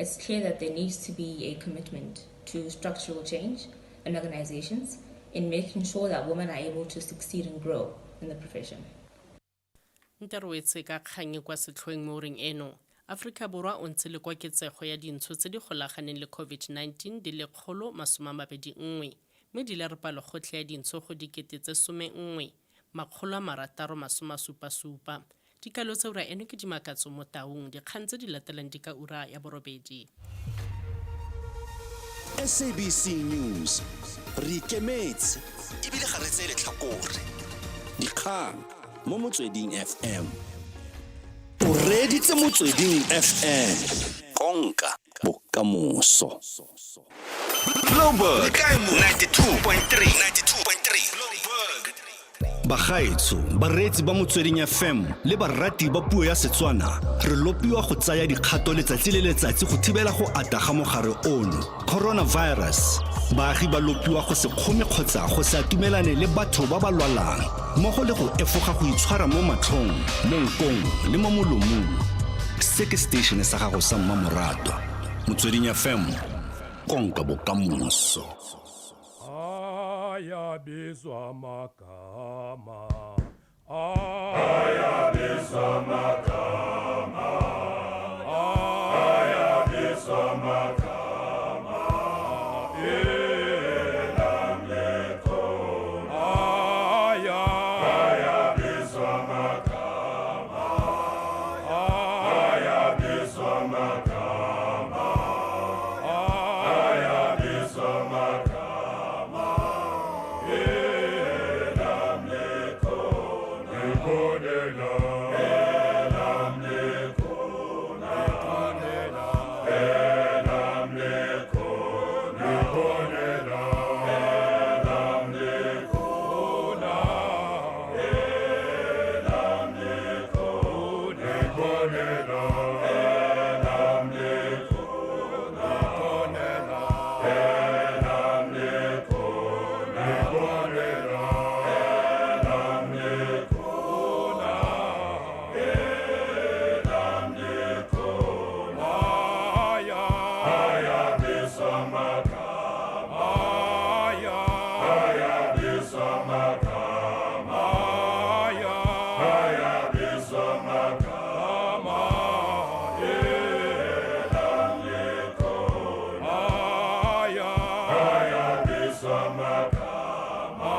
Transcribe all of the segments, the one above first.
It's clear that there needs to be a commitment to structural change in organizations in making sure that women are able to succeed and grow in the profession. Nte re wetse ka kgang e kwa setlhoeng mo ureng eno. Aforika Borwa o ntse le koketsego ya dintsho tse di golaganeng le COVID-19 di le 121, mme di lere palogotlhe ya dintsho go 11 677. Dikalo tsa ura eno ke Dimakatso mo Taung. Dikgang tse di latelang di ka ura ya borobedi. SABC News, re ikemetse ebile ga re tseye letlhakore. Dikgang mo Motsweding FM. O reeditse Motsweding FM. Konka bokamoso. Blouberg 92.3 92.3. Bagaetsho, bareetsi ba Motsweding FM le barati ba puo ya Setswana, re lopiwa go tsaya dikgato letsatsi le letsatsi go thibela go ata ga mogare ono, coronavirus. Baagi ba lopiwa go se kgome kgotsa go se atumelane le batho ba ba lwalang, mmogo le go efoga go itshwara mo matlhong, mo nkong le mo molomong. Se ke seteišene sa gago sa mmamoratwa, Motsweding FM, konka bokamoso. Ayabizwa magama Ayabizwa magama Ayabizwa magama Elamlekhona Aya Ayabizwa magama Ayabizwa magama Ayabizwa magama Elamlekhona Ekhonela Elamlekhona Ekhonela Elamlekhona Ekhonela Elamlekhona Elamlekhona Ekhonela Elamlekhona Ekhonela Elamlekhona Ekhonela Elamlekhona Elamlekhona Aya Ayabizwa magama Aya Ayabizwa magama Aya Ayabizwa magama Elamlekhona Aya Ayabizwa magama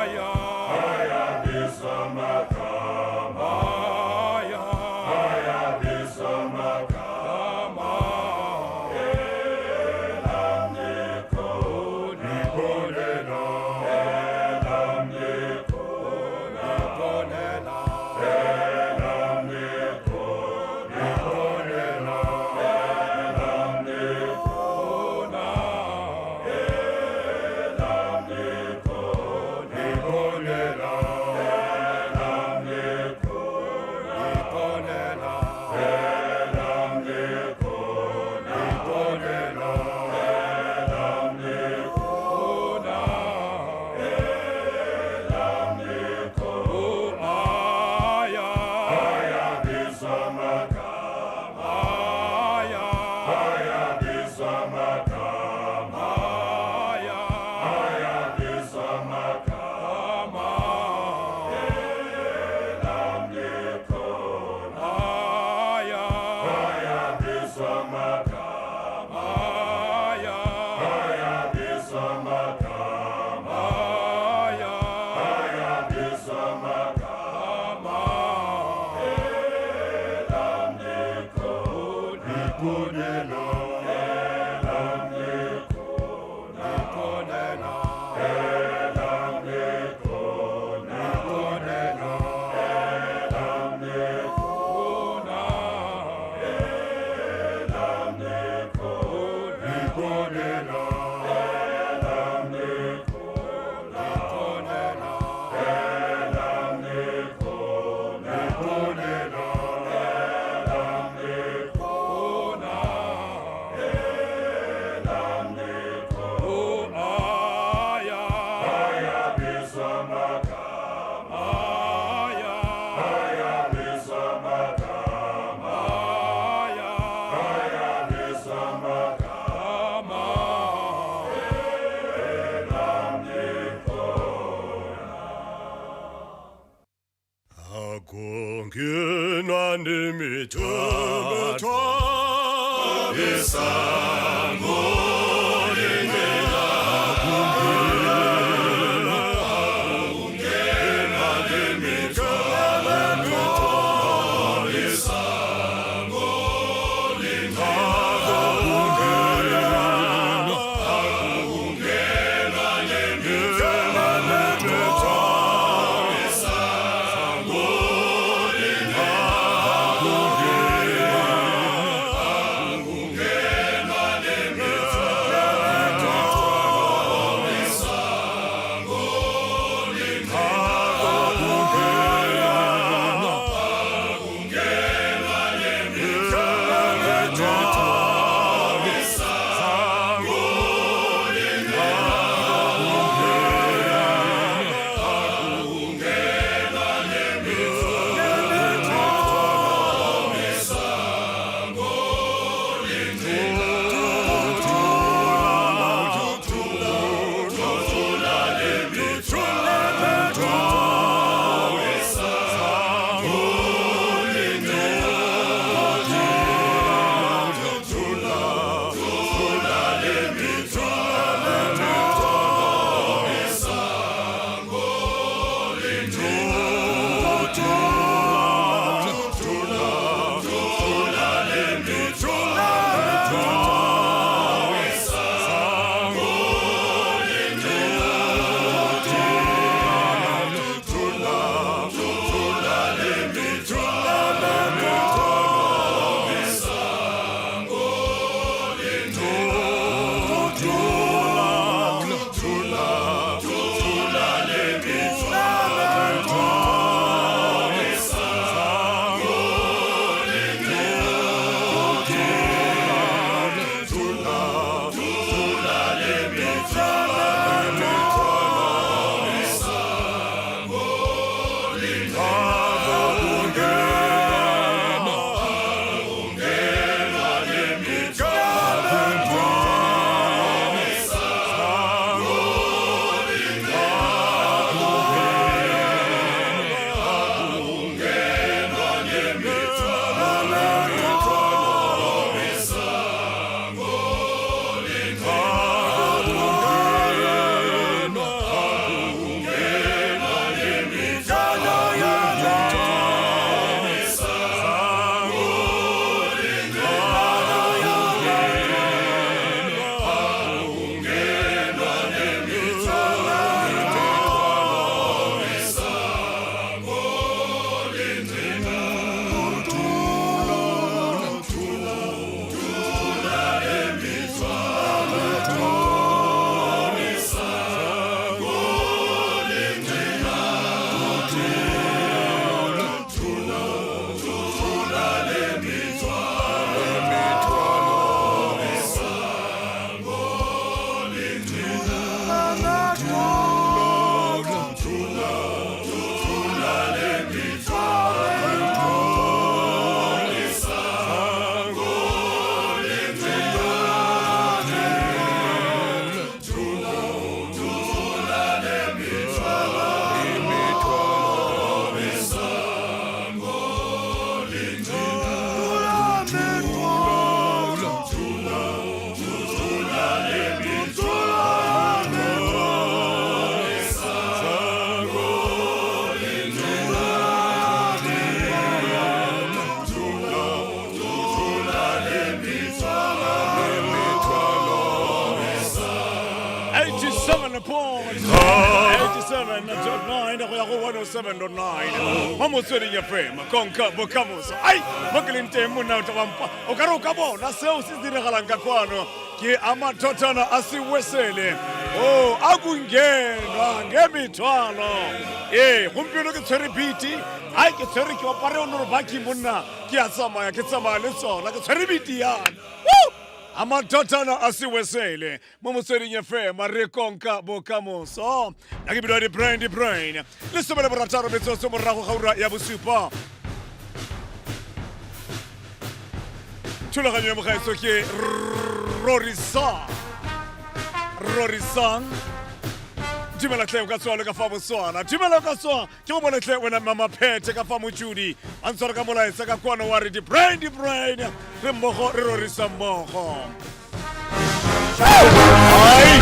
Aya Ayabizwa magama Aya Ayabizwa magama Elamlekhona Ekhonela Elamlekhona Ekhonela Elamlekhona Ekhonela Elamlekhona Elamlekhona Ekhonela Elamlekhona Ekhonela Elamlekhona Ekhonela Elamlekhona Elamlekhona Aya Ayabizwa magama Aya Ayabizwa magama Aya Ayabizwa magama Elamlekhona Aya Ayabizwa magama Aya Ayabizwa magama Aya Ayabizwa magama Elamlekhona Ekhonela Elamlekhona Ekhonela Elamlekhona Ekhonela Elamlekhona Elamlekhona Ekhonela Elamlekhona Ekhonela Elamlekhona Ekhonela Elamlekhona Elamlekhona Aya Ayabizwa magama Aya Ayabizwa magama Aya Ayabizwa 87.9 go ya go 107.9 mo motsweding fm konka bokamoso ai mo ke leng teng monna o tlabampa o ka re o ka bona seo se diragalang ka kwano ke a mathotana a sewesele o a kungenwa ngemithwalo ee gompieno ke tshwere biti ai ke tshwere ke opare o norobaki monna ke a tsamaya ke tsamaya le tsona ke tshwere biti yana amathothana asiwesele mo motsweding fm re konka bokamoso nna ke bidiwa di-brain di-brain lesome le borataro metsotso morago ga ura ya bosupa thulaganyo ya mogaetso ke rorisang rorisang Dumela tlhe o ka tswa le ka fa Botswana. Dumela o ka tswa ke go bone tlhe wena Mama Phethe ka fa Motšudi. A ntshware ka molaetsa ka kwano wa re di brain di brain re mmogo re rorisa mmogo. Ai!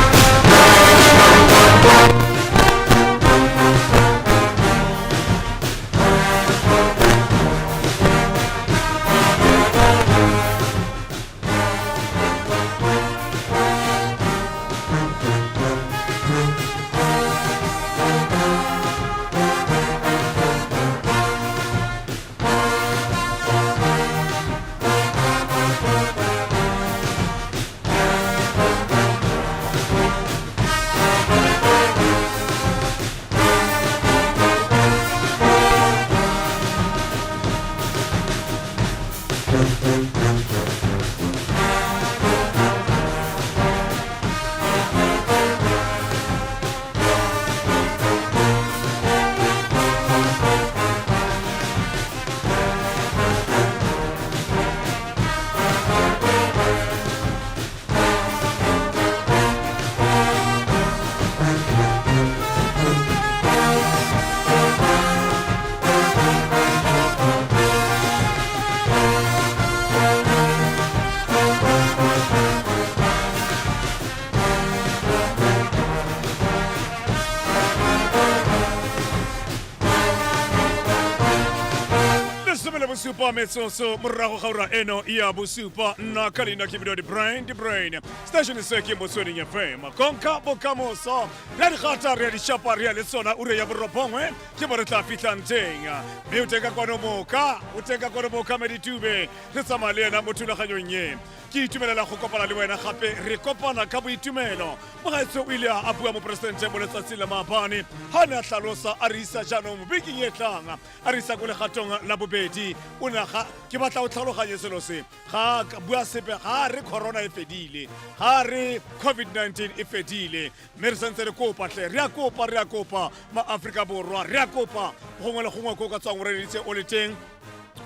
Lesome le bosupa metsotso morago ga ura eno ya bosupa. Nna ka leina ke bidio di-brain di-brain station se ke Motsweding FM, konka bokamoso. Re a di gata, re a di šapa, re a le tsona. Ure ya borobongwe ke mo re tla fitlhang teng, mme o teng ka kwano moka, o teng ka kwano moka Meditube, re tsamaya le ena mo thulaganyong ye. Ke itumelela go kopana le wena gape, re kopana ka boitumelo. Mogaetso o ile a bua moporesidente mo letsatsing la maabane ga ne a tlhalosa a re isa jaanong bekeng e tlang, a re isa ko legatong la bobedi. O ne ga ke batla o tlhaloganye selo se, ga a bua sepe, ga a re corona e fedile, ga a re COVID-19 e fedile, mme re santse re kopa tle, re a kopa, re a kopa ma-Aforika Borwa, re a kopa gongwe le gongwe ko o ka tswang o reditse o le teng,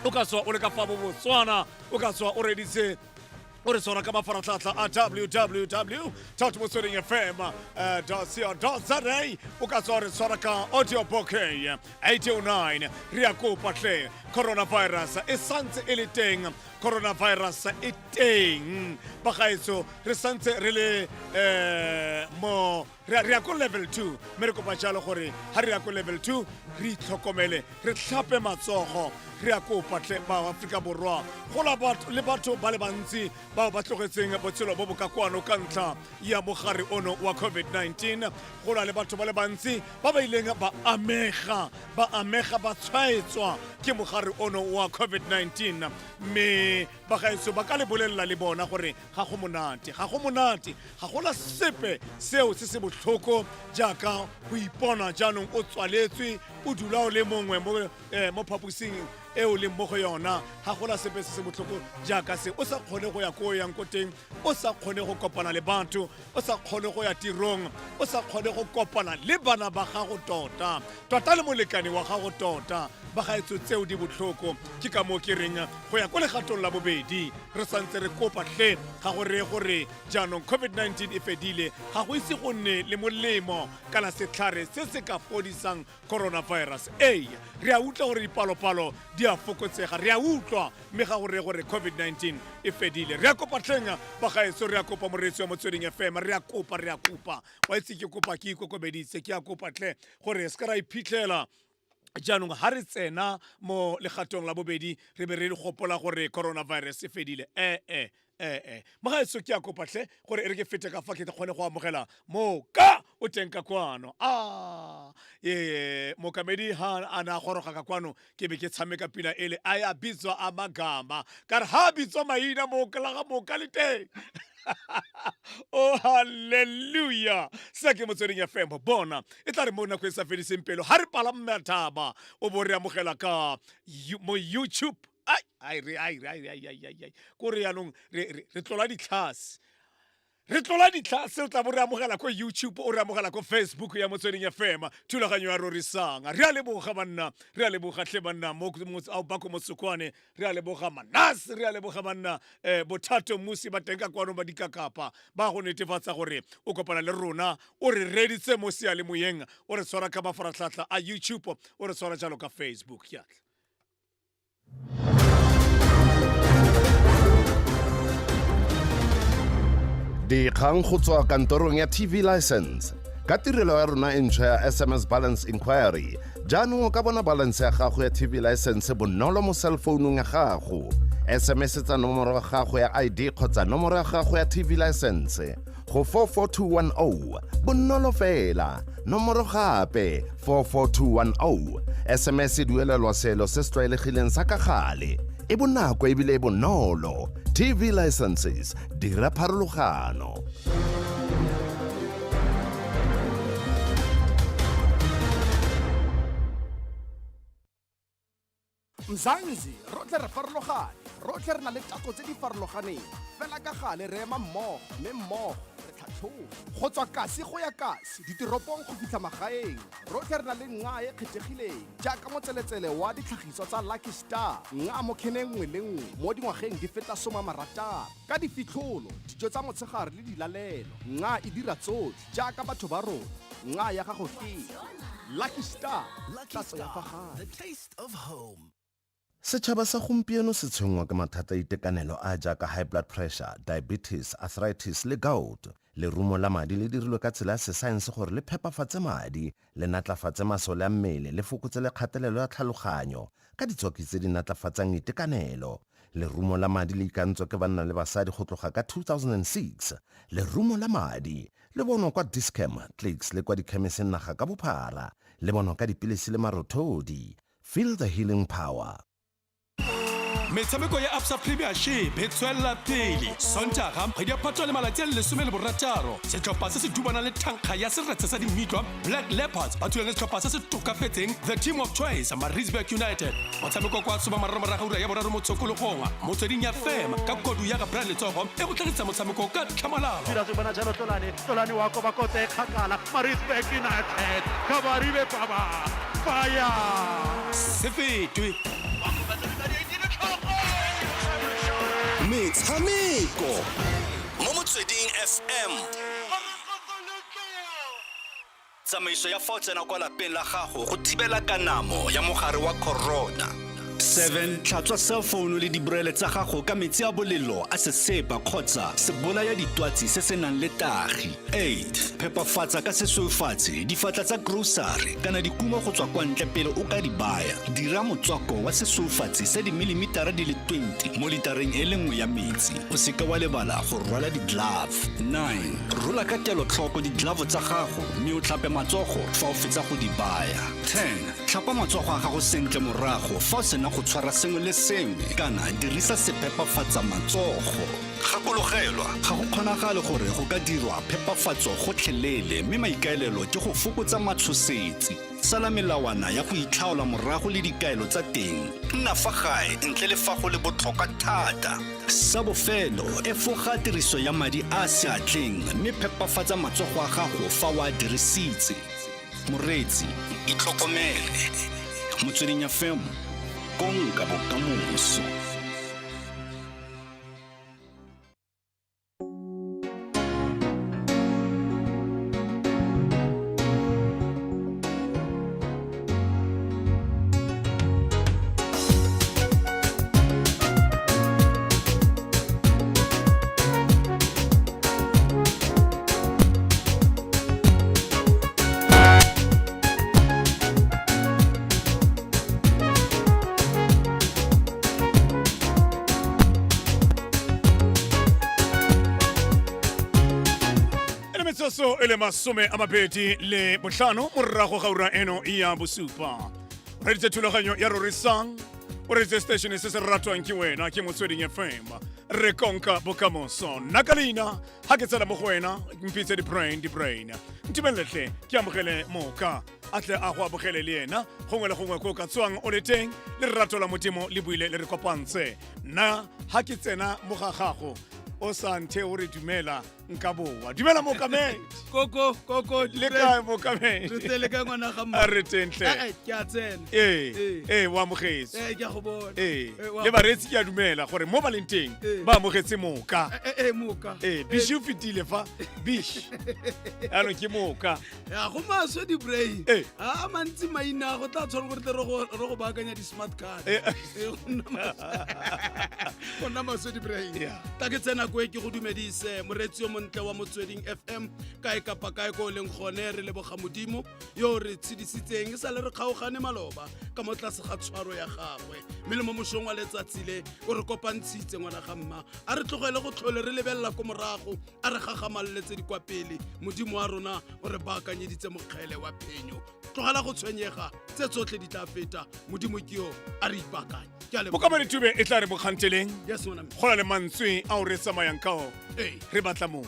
o ka tswa o le ka fa bo Botswana, o ka tswa o reditse o re tshwara ka mafaratlhatlha a www motsweding fm co za, o ka tswa o re tshwara ka audio bouquet 809. Re a kopa tle, coronavirus e santse e le teng, coronavirus e teng bagaetso, re santse re le mo re ya ko level 2, mme re kopa jalo gore ga re ya ko level 2 re itlhokomele, re tlhape matsogo. Re ya kopa tle ba Aforika Borwa, go la le batho ba le bantsi bao ba tlogetseng botshelo bo bo ka kwano ka ntlha ya mogare ono wa COVID-19. Go na le batho ba le bantsi ba ba ileng ba amega, ba amega, ba tshwaetswa ke mogare ono wa COVID-19, mme bagaetso ba ka le bolelela le bona gore ga go monate, ga go monate, ga gona sepe seo se se botlhoko jaaka go ipona jaanong o tswaletswe, o dula o le mongwe mo phaposing e o leng mo go yona. Ga gona sepe se se botlhoko jaaka se, o sa kgone go ya ko o yang ko teng, o sa kgone go kopana le batho, o sa kgone go ya tirong, o sa kgone go kopana le bana ba gago tota tota le molekane wa gago tota. Bagaetso, tseo di botlhoko. Ke ka moo ke reng go ya ko legatong la bobedi re santse re kopa tle. Ga go reye gore jaanong COVID-19 e fedile, ga go ise go nne le molemo kana setlhare se se ka fodisang coronavirus. Ee, re a utlwa gore dipalopalo di a fokotsega, re a utlwa, mme ga go reye gore COVID-19 e fedile. Re a kopa tlheng bagaetso, re a kopa moreetsi wa Motsweding FM, re a kopa, re a kopa, wa itse ke kopa ke ikokobeditse, ke a kopa tle gore se ka ra iphitlhela jaanong ga re tsena mo legatong la bobedi re be re gopola gore coronavirus e fedile. Ee, ee, mogaetso, ke a kopa tlhe gore e re ke fete ka fa ke kgone go amogela moka o teng ka kwano. A ee, mookamedi ha a ne a goroga ka kwano, ke be ke tshameka pina ele a ya bitswa a magama, ka re ha bitswa maina moka la ga moka le teng. Oh, halleluja! Se ke Motsweding FM. Bona e tla re mo nako e sa fediseng pelo ga re pala mmathaba o bo re amogela ka mo YouTube. Ai ai re ai ai ai ai ai, ko re yaanong re tlola ditlhase. Re tlola ditlha se o tla bo re amogela ko YouTube, o re amogela ko Facebook ya Motsweding FM, thulaganyo ya Rorisang. Re a leboga banna, re a leboga tlhe banna mo ao ba ko Motsokwane, re a leboga Manas, re a leboga banna eh, Bothato Mmusi ba teng ka kwano ba dikakapa ba go netefatsa gore o kopana le rona, o re reditse mo seyalemoyeng, o re tshwara ka mafaratlhatlha a YouTube, o re tshwara jalo ka Facebook. Ke atla. Dikgang go tswa kantorong ya TV license. Ka tirelo ya rona e ntšhwa ya SMS Balance Inquiry, jaanong o ka bona balance ya gago ya TV license bonolo mo cellfounung ya gago. SMS tsa nomoro ya gago ya ID kgotsa nomoro ya gago ya TV license go 44210 bonolo fela. Nomoro gape 44210. SMS e duelelwa seelo se se tlwaelegileng sa ka gale. E bonako ebile e bonolo. TV licenses, dira pharologano. Mzansi, rotlhe re farologane, rotlhe re na le tatso tse di farologaneng, fela ka gale re ema mmogo, mme mmogo re tlhatlhoga. Go tswa kasi go ya kasi, diteropong go fitlha magaeng, rotlhe re na le nqa e kgethegileng, jaaka motseletsele wa ditlhagiswa tsa Lucky Star, nqa mo kheneng nngwe le nngwe mo dingwageng di feta 60. Ka difitlholo, dijo tsa motshegare le dilalelo, nqa e dira tsotlhe. Jaaka batho ba rona, nqa ya gago ke Lucky Star, tatso ya fa gae. Setšhaba sa gompieno se tshwenngwa ke mathata a itekanelo a a jaaka high blood pressure, diabetes, arthritis le gout. Lerumo la madi le dirilwe ka tsela ya sesaense gore le phepafatse madi, le natlafatse masole a mmele, le fokotse le kgatelelo ya tlhaloganyo ka ditswaki tse di natlafatsang itekanelo. Lerumo la madi le ikantswe ke banna le basadi go tloga ka 2006. Lerumo la madi le bonwa kwa Dis-Chem, Clicks le kwa dikhemiseng naga ka bophara. Le bonwa ka dipilisi le marothodi. Feel the healing power. Metshameko ya Absa Premiership e tswelela pele. Sontaga, kgwedi ya Phatwa le malatsi a le lesome le borataro, setlhopha se se dubana le thankga ya seretse sa dimitlwa Black Leopards ba thulane setlhopha se se tokafetseng The Team of Choice Maritzburg United. Motshameko kwa soma mararo morago ura ya boraro mo tshokologong motsweding ya fem ka kodu ya ga Brian Letsogo e go tlhagisa motshameko ka tlhamalalo. Dira bona jalo Tlolane, Tlolane wa koba kotse e kgakala, Maritzburg United, Kabaribe Baba, fire! Se fetwe. Metshameko mo Motsweding FM. Tsamaiso ya fa o tsena kwa lapeng la gago go thibela kanamo ya mogare wa corona. 7 Tlhatswa cell phone le dibrele tsa gago ka metsi a bolelo a sesepa kgotsa sebolaya ditwatsi se se nang le tagi. 8 Phepafatsa ka sesweufatsi difatla tsa grocery kana dikumo go tswa kwa ntle pele o ka di baya. Dira motswako wa sesweufatsi sa dimilimitara di le 20 mo litareng e le nngwe ya metsi. O seka wa lebala go rwala di-glove. 9 Rola ka kelotlhoko di-glove tsa gago mme o tlhape matsogo fa o fetsa go di baya. 10 Tlhapa matsogo a gago sentle morago fa o sena go tshwara sengwe le sengwe kana dirisa sephepafatsa matsogo. Gakologelwa, ga go kgonagale gore go ka dirwa phepafatso gotlhelele mme maikaelelo ke go fokotsa matshosetsi. Sala melawana ya go itlhaola morago le dikaelo tsa teng. Nna fa gae ntle le fa go le botlhokwa thata. Sa bofelo, efoga tiriso ya madi a a seatleng mme phepafatsa matsogo a gago fa o a dirisitse. Moreetsi, itlhokomele. Motsweding FM, konka bokamoso. E le metsotso e le 25 morago ga ura eno ya bosupa. Reditse thulaganyo ya Rorisang, o reditse station se se ratwang ke wena ke Motsweding FM. Re konka bokamoso. Nna ka leina ga ke tsena mo go wena mpitse di-brain di-brain. Ntumeletle ke amogele moka a tle a go amogele le ena gongwe le gongwe ko o ka tswang o le teng. Lerato la Modimo le buile le re kopantse. Nna ga ke tsena mo ga gago o sa nthe o re dumela. Nka boa. Dumela mookamedi. Koko, koko, Le kae mookamedi? Re teng le kae ngwana ga mma? A re teng tlhe. Eh, eh, ke a tsena. Ee, Ee. ee, o amogetswe. Eh, ke a go bona. Ee, Eh, wa- le bareetsi ke a dumela gore mo ba leng teng Ee. ba amogetse moka. Eh, eh, eh, moka. Ee, bishi o fetile fa, bishi. Jaanong ke moka. Ya, go maswe di-brain. Ee. A mantsi maina a go tla tshwana gore tle re go re go baakanya di-smart card. Ee. Eh, go nna maswe. Go nna maswe di-brain. Yeah. Tla ke tsena ko e ke go dumedise moreetsi yo montle wa Motsweding FM kae kapa kae ko o leng gone. Re leboga Modimo yo o re tshedisitseng e sale re kgaogane maloba ka mo tlase ga tshwaro ya gagwe, mme le mo mošong wa letsatsi le o re kopantshitse. Ngwana ga mma, a re tlogele go tlhole re lebelela ko morago, a re gagamalele tse di kwa pele. Modimo wa rona o re baakanyeditse mokgele wa phenyo. Tlogela go tshwenyega, tse tsotlhe di tla feta. Modimo ke yo, a re ipaakanye. Ke a leboga. Bokamane Tube e tla re bokganteleng. Yes, ngwana mme. Go na le mantswe ao re tsamayang ka one. Ee. Re batla mongwe.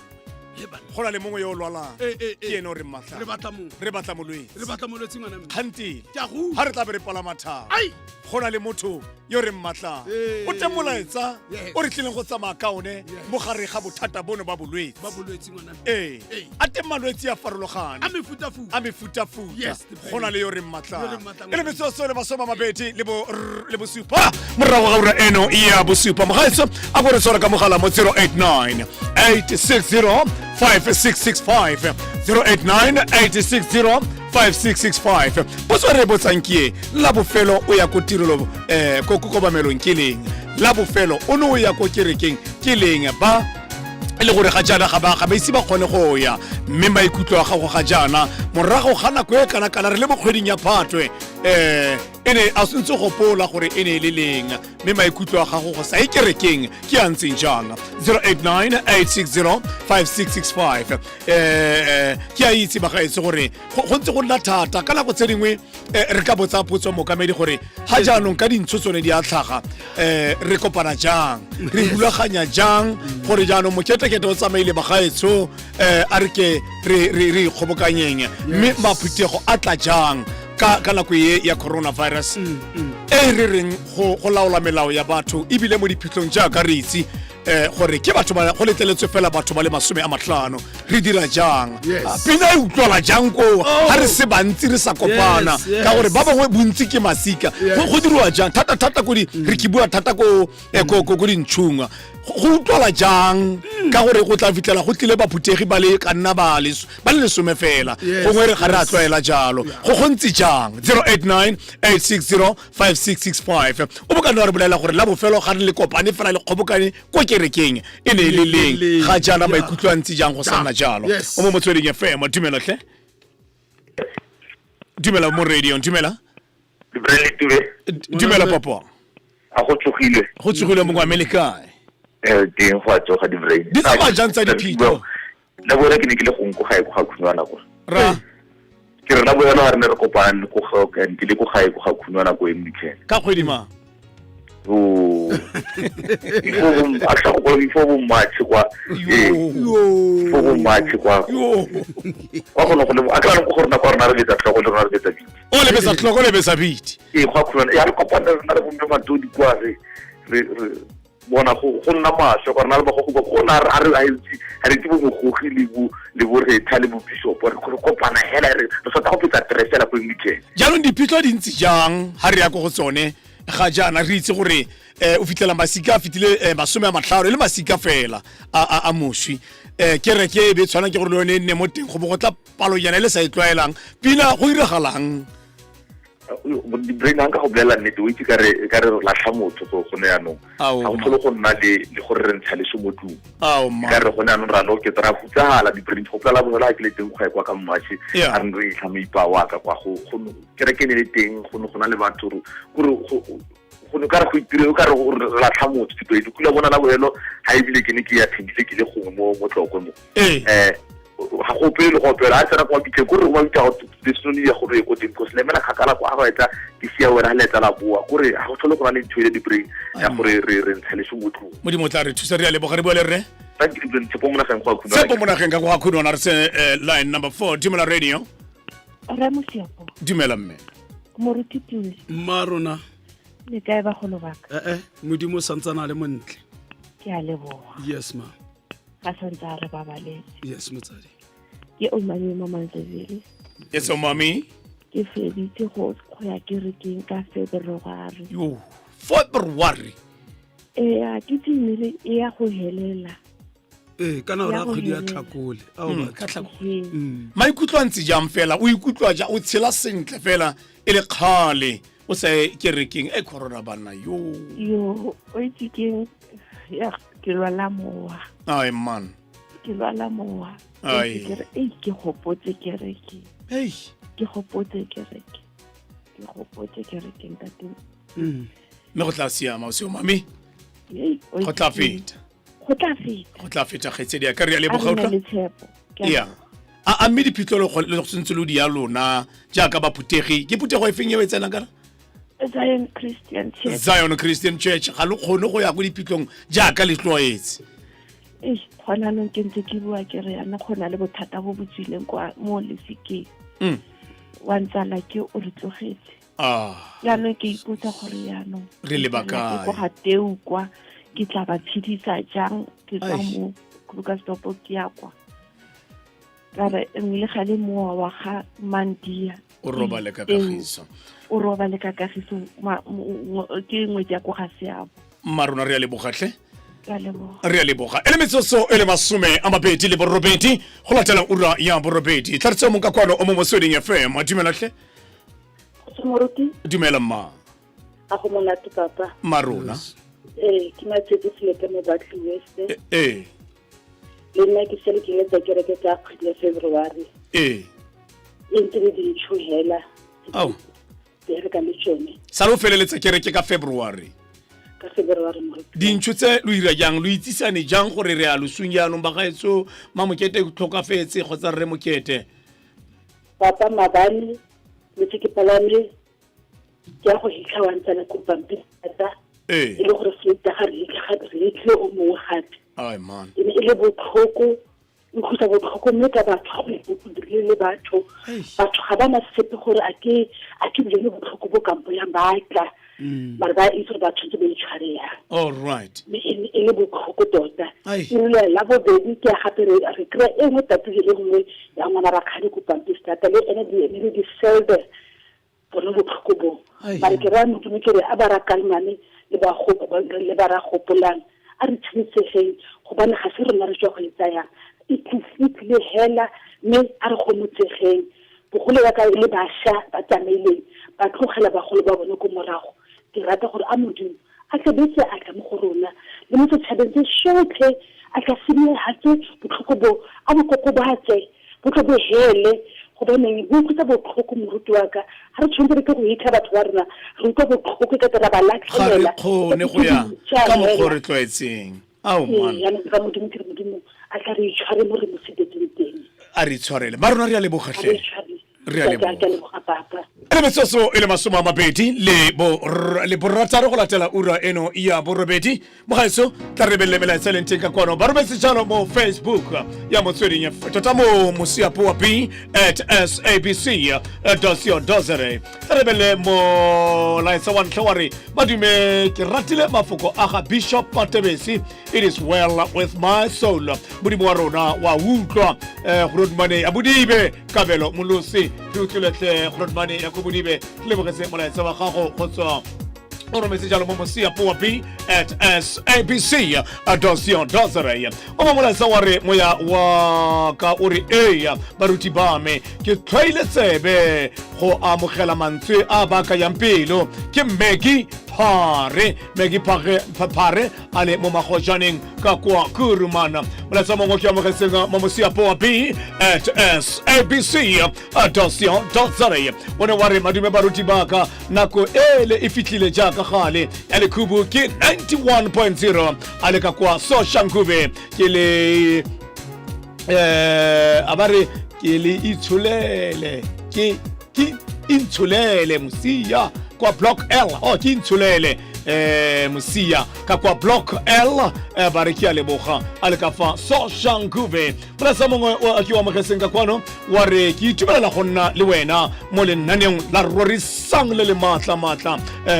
He banna. Go na le mongwe yo o lwalang. Ee, ee, ee. Ke ene o re mmatlang. Re batla mongwe. Re batla molwetse. Re batla molwetse, ngwana mme. Kgantele. Ke a go utlwa. Ha re tla be re palama thaba. Ai! Go na le motho yo re mmatlang. Ee. O teng molaetsa Yes. o re tlileng go tsamaya ka one Yes. mo gare ga bothata bono ba bolwetse. Ba bolwetse, ngwana mme. Ee. Ee. A teng malwetse a farologane. A mefutafuta. A mefutafuta. Yes, the Go na le yo re mmatlang. Yo re mmatlang. E le metsotso le masome a mabedi le bo le bosupa morago ga ura eno ya bosupa. Mogaetso a ko re tshwara ka mogala mo 089 860 5665, 089 860 5665. Potso e re e botsang ke e: la bofelo o ya ko tirelo ko kobamelong ke leng? La bofelo o ne o ya ko kerekeng ke leng? Ba e le gore ga jaana ga ba ga ba ise ba kgone go ya, mme maikutlo a gago ga jaana morago ga nako e kana-kana re le mo kgweding ya Phatwe, e ne a sentse gopola gore e ne e le leng, mme maikutlo a gago go sa e kerekeng ke a ntseng jang? 089 860 5665. Ke a itse bagaetse gore go ntse go nna thata ka nako tse dingwe. Re ka botsa potso mookamedi gore ga jaanong ka dintsho tsone di a tlhaga, re kopana jang, re rulaganya jang gore jaanong moketekete o tsamaile bagaetsho, a re ke re ikgobokanyeng, mme maphuthego a tla jang ka nako e ya coronavirus e re reng go laola melao ya batho, ebile mo diphitlhong jaaka re itse gore ke batho ba go letleletswe fela batho ba le 50? Re dira jang? Yes. Ah, pina e utlwala jang koo Oh. ga re se bantsi, re sa kopana? Yes. Ka gore ba bangwe bontsi ke masika. Yes. Go diriwa jang thata-thata ko di re ke bua thata ko ko dintšhong, go utlwala jang? Ka gore go tla fitlhela go tlile baphuthegi ba le ka nna ba le 10 fela. Gongwe re ga re a tlwaela jalo. Go gontsi jang? 089 860 5665. O bo ka nna wa re bolela gore la bofelo ga re le kopane fela le kgobokane ko kerekeng e ne e le leng? Leng. Ga jaana maikutlo a ntse jang go sa nna jalo? Yes. O mo Motsweding FM. Dumela tlhe, dumela mo radio, dumela. Brele Tube. Dumela papa. A go tsogile? Go tsogile mongwe wa me, le kae? Teng go a tsoga, di-brain. Di tsamaya jang tsa diphito? La bone ke ne ke le gongwe ko gae ko ga khunwana kwa. Ra Ke re la bone ga re ne re kopane ko ga ke le ko gae ko ga khunwana ko England. Ka kgwedi mang? Oh. Before bo a tla go before bo March kwa. Ee. Before bo March kwa. Kwa go ne go le a tla re go rona kwa rona re betsa tlhogo le rona re betsa bitse. O lebetsa tlhoko, lebetsa biti. Ee, go a khunwana. Ya re kopane rona re bomme matodi kwa re bona go nna maswe kwa rena le bagogo ba go na a re a itse ga re itse bo mogogi le bo retha le bo bishop, re kopana hela re sota go fetsa stress hela ko weekend. Jaanong diphitlho di ntse jang ga re ya ko go tsone ga jaana? Re itse gore o fitlhela masika a fetile 50 e le masika fela a moswi, kereke e be tshwana ke gore le yone e nne mo teng, go bo go tla palonyana e le sa e tlwaelang, pina go iragalang? Brain, nka go bolela nnete, o itse ka re re latlha motho go ne yaanong ga go tlhole go nna le gore re ntsha leso mo tlong. Ka re gone yaanong ra no ke ra hutsagala di-brain. Go polela bogela ga ke le teng go ya kwa ka mmatšhe a re re itlha moipa wa ka kwa go kereke ne le teng, go ne go na le batho kore go ne ka re go itire o ka re re latlha motho dibrain kula bona la boelo ga ebile ke ne ke ya thendile ke le gongwe mo Tlokwe mo ga go opele le go opela a tsena kwa bitleng kore wa bitsa go lesone ya gore ko teng because lemela kgakala kwa ga go etla ke sia wena ga letla la boa kore ga go tlhole go na le ntho e le di-brain ya gore re ntsha leso mo tlong. Modimo o tla re thusa. Re a leboga, re bua le rre Thank you, Brain. Tshepo mo nageng go a khunwana. Tshepo mo nageng ka go ga khunwana. Re se line number 4. Dumela radio. Rre Mosiapo. Dumela mme. Moruti Tule. Mma rona. Le kae bagolo baka? Ee, Modimo o santsane a le montle. Ke a leboga. Yes, ma. Ga santse a re babaletse. Yes, motsadi. Ke o mami mo Manzeville. Yes, o mami. Ke feditse go ya kerekeng ka February. Yo, February. Ee, a ke tse mmele e ya go helela. Ee, kana o raya kgwedi ya Tlhakole. Ao batho. Ka Tlhakole. Maikutlo a ntse jang fela? O ikutlwa ja o tshela sentle fela e le kgale o sa ye kerekeng e corona banna yo. Yo, o itse keng ya ke lwala mowa. Ai man. Ke lwala mowa. Ai. Ke re ei ke gopotse kereke. Ei. Ke gopotse kereke. Ke gopotse kereke ntate. Mme go tla siama o se o mami. Go tla feta. Go tla feta. Go tla feta kgaitsedi ya ka re a leboga utlwa. Le tshepo. Ya. A mme diphitlho le sentse lo di ya lona jaaka baphutegi ke phuthego e feng e o e tsenang kana? Zion Christian Church. Zion Christian Church ga lo kgone go ya ko diphitlhong jaaka le tlwaetse. Ee, gona anong ke ntse ke bua ke re yana go na le bothata bo bo tswileng kwa mo lesikeng. Wa ntsala ke o re tlogetse. Ah. Jaanong ke ipotsa gore jaanong re leba kae? Ke kwa ga teu kwa ke tla ba tshedisa jang ke tswa mo Krugersdorp ke ya kwa. Ka re le gale mowa wa ga Mandia. O robale ka kagiso. O robale ka kagiso ke ngwedi ya ko ga seabo. Mma rona re a leboga tlhe. Re a leboga. E le metsotso e le 28 go latela ura ya borobedi. Tla re tseo mong ka kwano o mo Motsweding FM. Dumela tlhe. Moruti. Dumela mma. A go monate papa. Mma rona. Ee, ke Matsetse Selete mo Barkley West. Ee. Le nna ke sele ke letsa kereke ka kgwedi ya February. Ee. E ntse le dintsho hela. Ao. Bereka le tsone. Sa lo feleletsa kereke ka February. Ka February moruti. Dintsho tse lo ira jang, lo itsisane jang gore re a losung jaanong bagaetsho Mamokete o tlhokafetse kgotsa rre Mokete? Papa mabane motse ke palame ke ya go hitlha wa ntsana ko pampiri thata. Ee. E le gore se ga re hitlha gape re hitlhile o mongwe gape. Ai man. E ne e le botlhoko, e utlwisa botlhoko mme ka batho go ikutlwa dirile le batho. Batho ga ba na sepe gore a ke a ke bile botlhoko bo kampo yang ba tla. Mara ba itse gore ba tshwanetse ba itshware yang. All right. Mme e ne e le botlhoko tota. E rile la bobedi ke ya gape re re kry-a e nngwe tatuji e nngwe ya ngwana rakgadi ko Pampistata le ene di ene le di-selde bone botlhoko bo. Mare ke raya Modimo ke re a ba rakalmane le ba le ba ra gopolang a re tshedisegeng gobane ga se rona re tswa go e tsayang. E tlile hela mme a re gomotsegeng. Bogolo ya ka e le bašwa ba tsamaileng ba tlogela bagolo ba bone ko morago. Ke rata gore a Modimo a tle betse a tla mo go rona le mo setšhabeng se sotlhe a tla simologatse botlhoko bo a bo kokobatse bo tle bo hele gobaneng bo utlwisa botlhoko moruti wa ka ga re tshwanetse re ke go hitlha batho ba rona re utlwa botlhoko ka ra ba latlhelela ga re kgone go ya ka mokgwa re tlwaetseng ao man jaanong ka Modimo ke re Modimo a tla re itshware mo re mo sebetseng teng a re itshwarele ba rona re a leboga tlhe re a leboga papa e le metsotso e le 20 le le borataro go latela ura eno ya borobedi mogaetso tla re lebelele melaetsa e leng teng ka kwano ba rometse jalo mo Facebook ya Motsweding tota mo mosiapo wa b at sabc co za tla re lebelele molaetsa wa ntlha wa re madume ke ratile mafoko a ga Bishop Matebesi it is well with my soul modimo wa rona wa utlwa Grootmane ya Bodibe Kabelo Molosi re utlwiletlhe Grootmane ya ko Bodibe re lebogetse molaetsa wa gago go tswa o rometse jalo mo mosiapo wa b at sabc co za o mo molaetsa wa re moya wa ka o re ee baruti ba me ke tlhwaile tsebe go amogela mantswe a baakanyang pelo ke Maggie Phare Maggie Phare a le mo magojaneng ka kwa Kurumana molaetsa mongwe ke amogetseng mo mosiapo wa b at sabc co za o ne wa re madume baruti baka nako ele e fitlhile jaaka gale ya lekhubu ke 91.0 a le ka kwa Soshanguve ke le a ba re ke le itsholele ke ke intsholele mosia kwa block L oh ke intsholele mosia ka kwa block L ba re ke a leboga a le ka fa Soshanguve molaetsa mongwe o ke o amogetseng ka kwano wa re ke itumelela go nna le wena mo lenaneng la rorisang le le maatla-maatla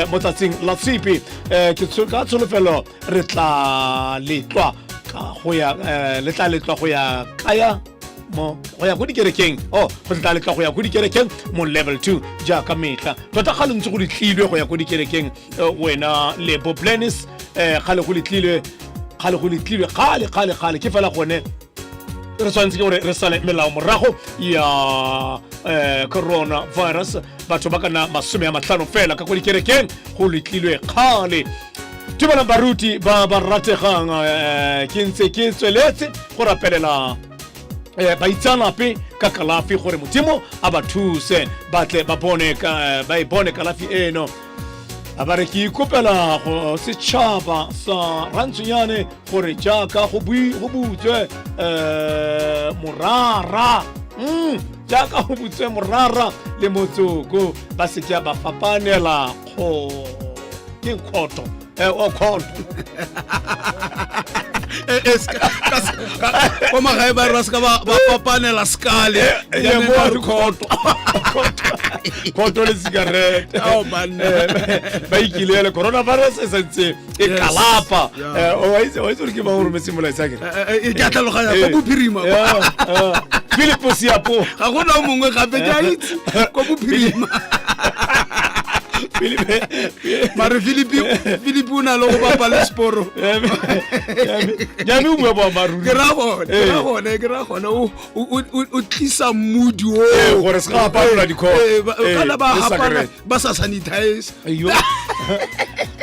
mo tsatsing la tshipi ke ka tsholofelo re tla letlwa ka go ya eh, le tla letlwa go ya kaya mo go ya ko dikerekeng o go tla letlwa go ya ko dikerekeng mo level 2 jaaka metlha tota ga le ntse go letlilwe go ya ko dikerekeng eh, wena le bo blanis um gale go letlilwe gale go letlilwe kgale kgale kgale ke fela gone re tshwanetse ke gore re sale melao morago ya um coronavirus batho ba ka nna 50 fela ka ko dikerekeng go letlilwe kgale dumelang baruti ba ba rategang um ke ntse ke tsweletse go rapelela eh, baitsanape ka kalafi gore modimo a ba thuse ba tle ba bone ka, ba e bone kalafi eno a ba re ke ikopela go setšhaba sa rantsonyane gore jaaka go butswe um morara jaaka go butswe morara le motsoko ba seke ba fapanela kgo ke kgoto eh, o kgoto Eh, eh, ko magae ba re ba seka ba fapanela sekale khoto khoto le cigarette ba ikilele coronavirus e santse e kalapa o itse gore ke ba o rometse molaetsa ke ke a tlhaloganya ko bophirima Philip Siapo ga gona o mongwe gape ke a itse ko bophirima mare philipi philipi o na le go bapa le sporo nyame o bua boammaaruri ke ra gone ke ra gone ke ra gone o tlisa mood o gore se ga aparelwa dikhoto kana ba hapana ba sa sanitize ayo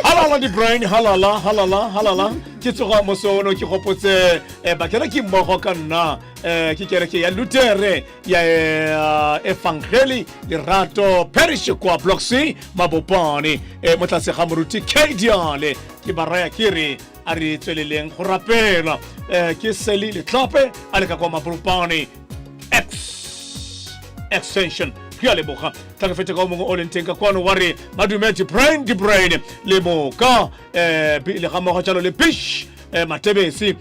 halala di brain halala halala halala ke tsoga moso ono ke gopotse bakereki mmogo ka nna ke kereke ya lutere ya efangeli lerato parish kwa block c mabopane mo tlase ga moruti kdiale ke ba raya ke re a re tsweleleng go rapela ke seli letlape a le ka kwa mabopane x extension ke a leboga tla ke fete ka o mongwe o leng teng ka kwano wa re madumetse brain di brain le moka um le ga mmogo jalo le bish matebesi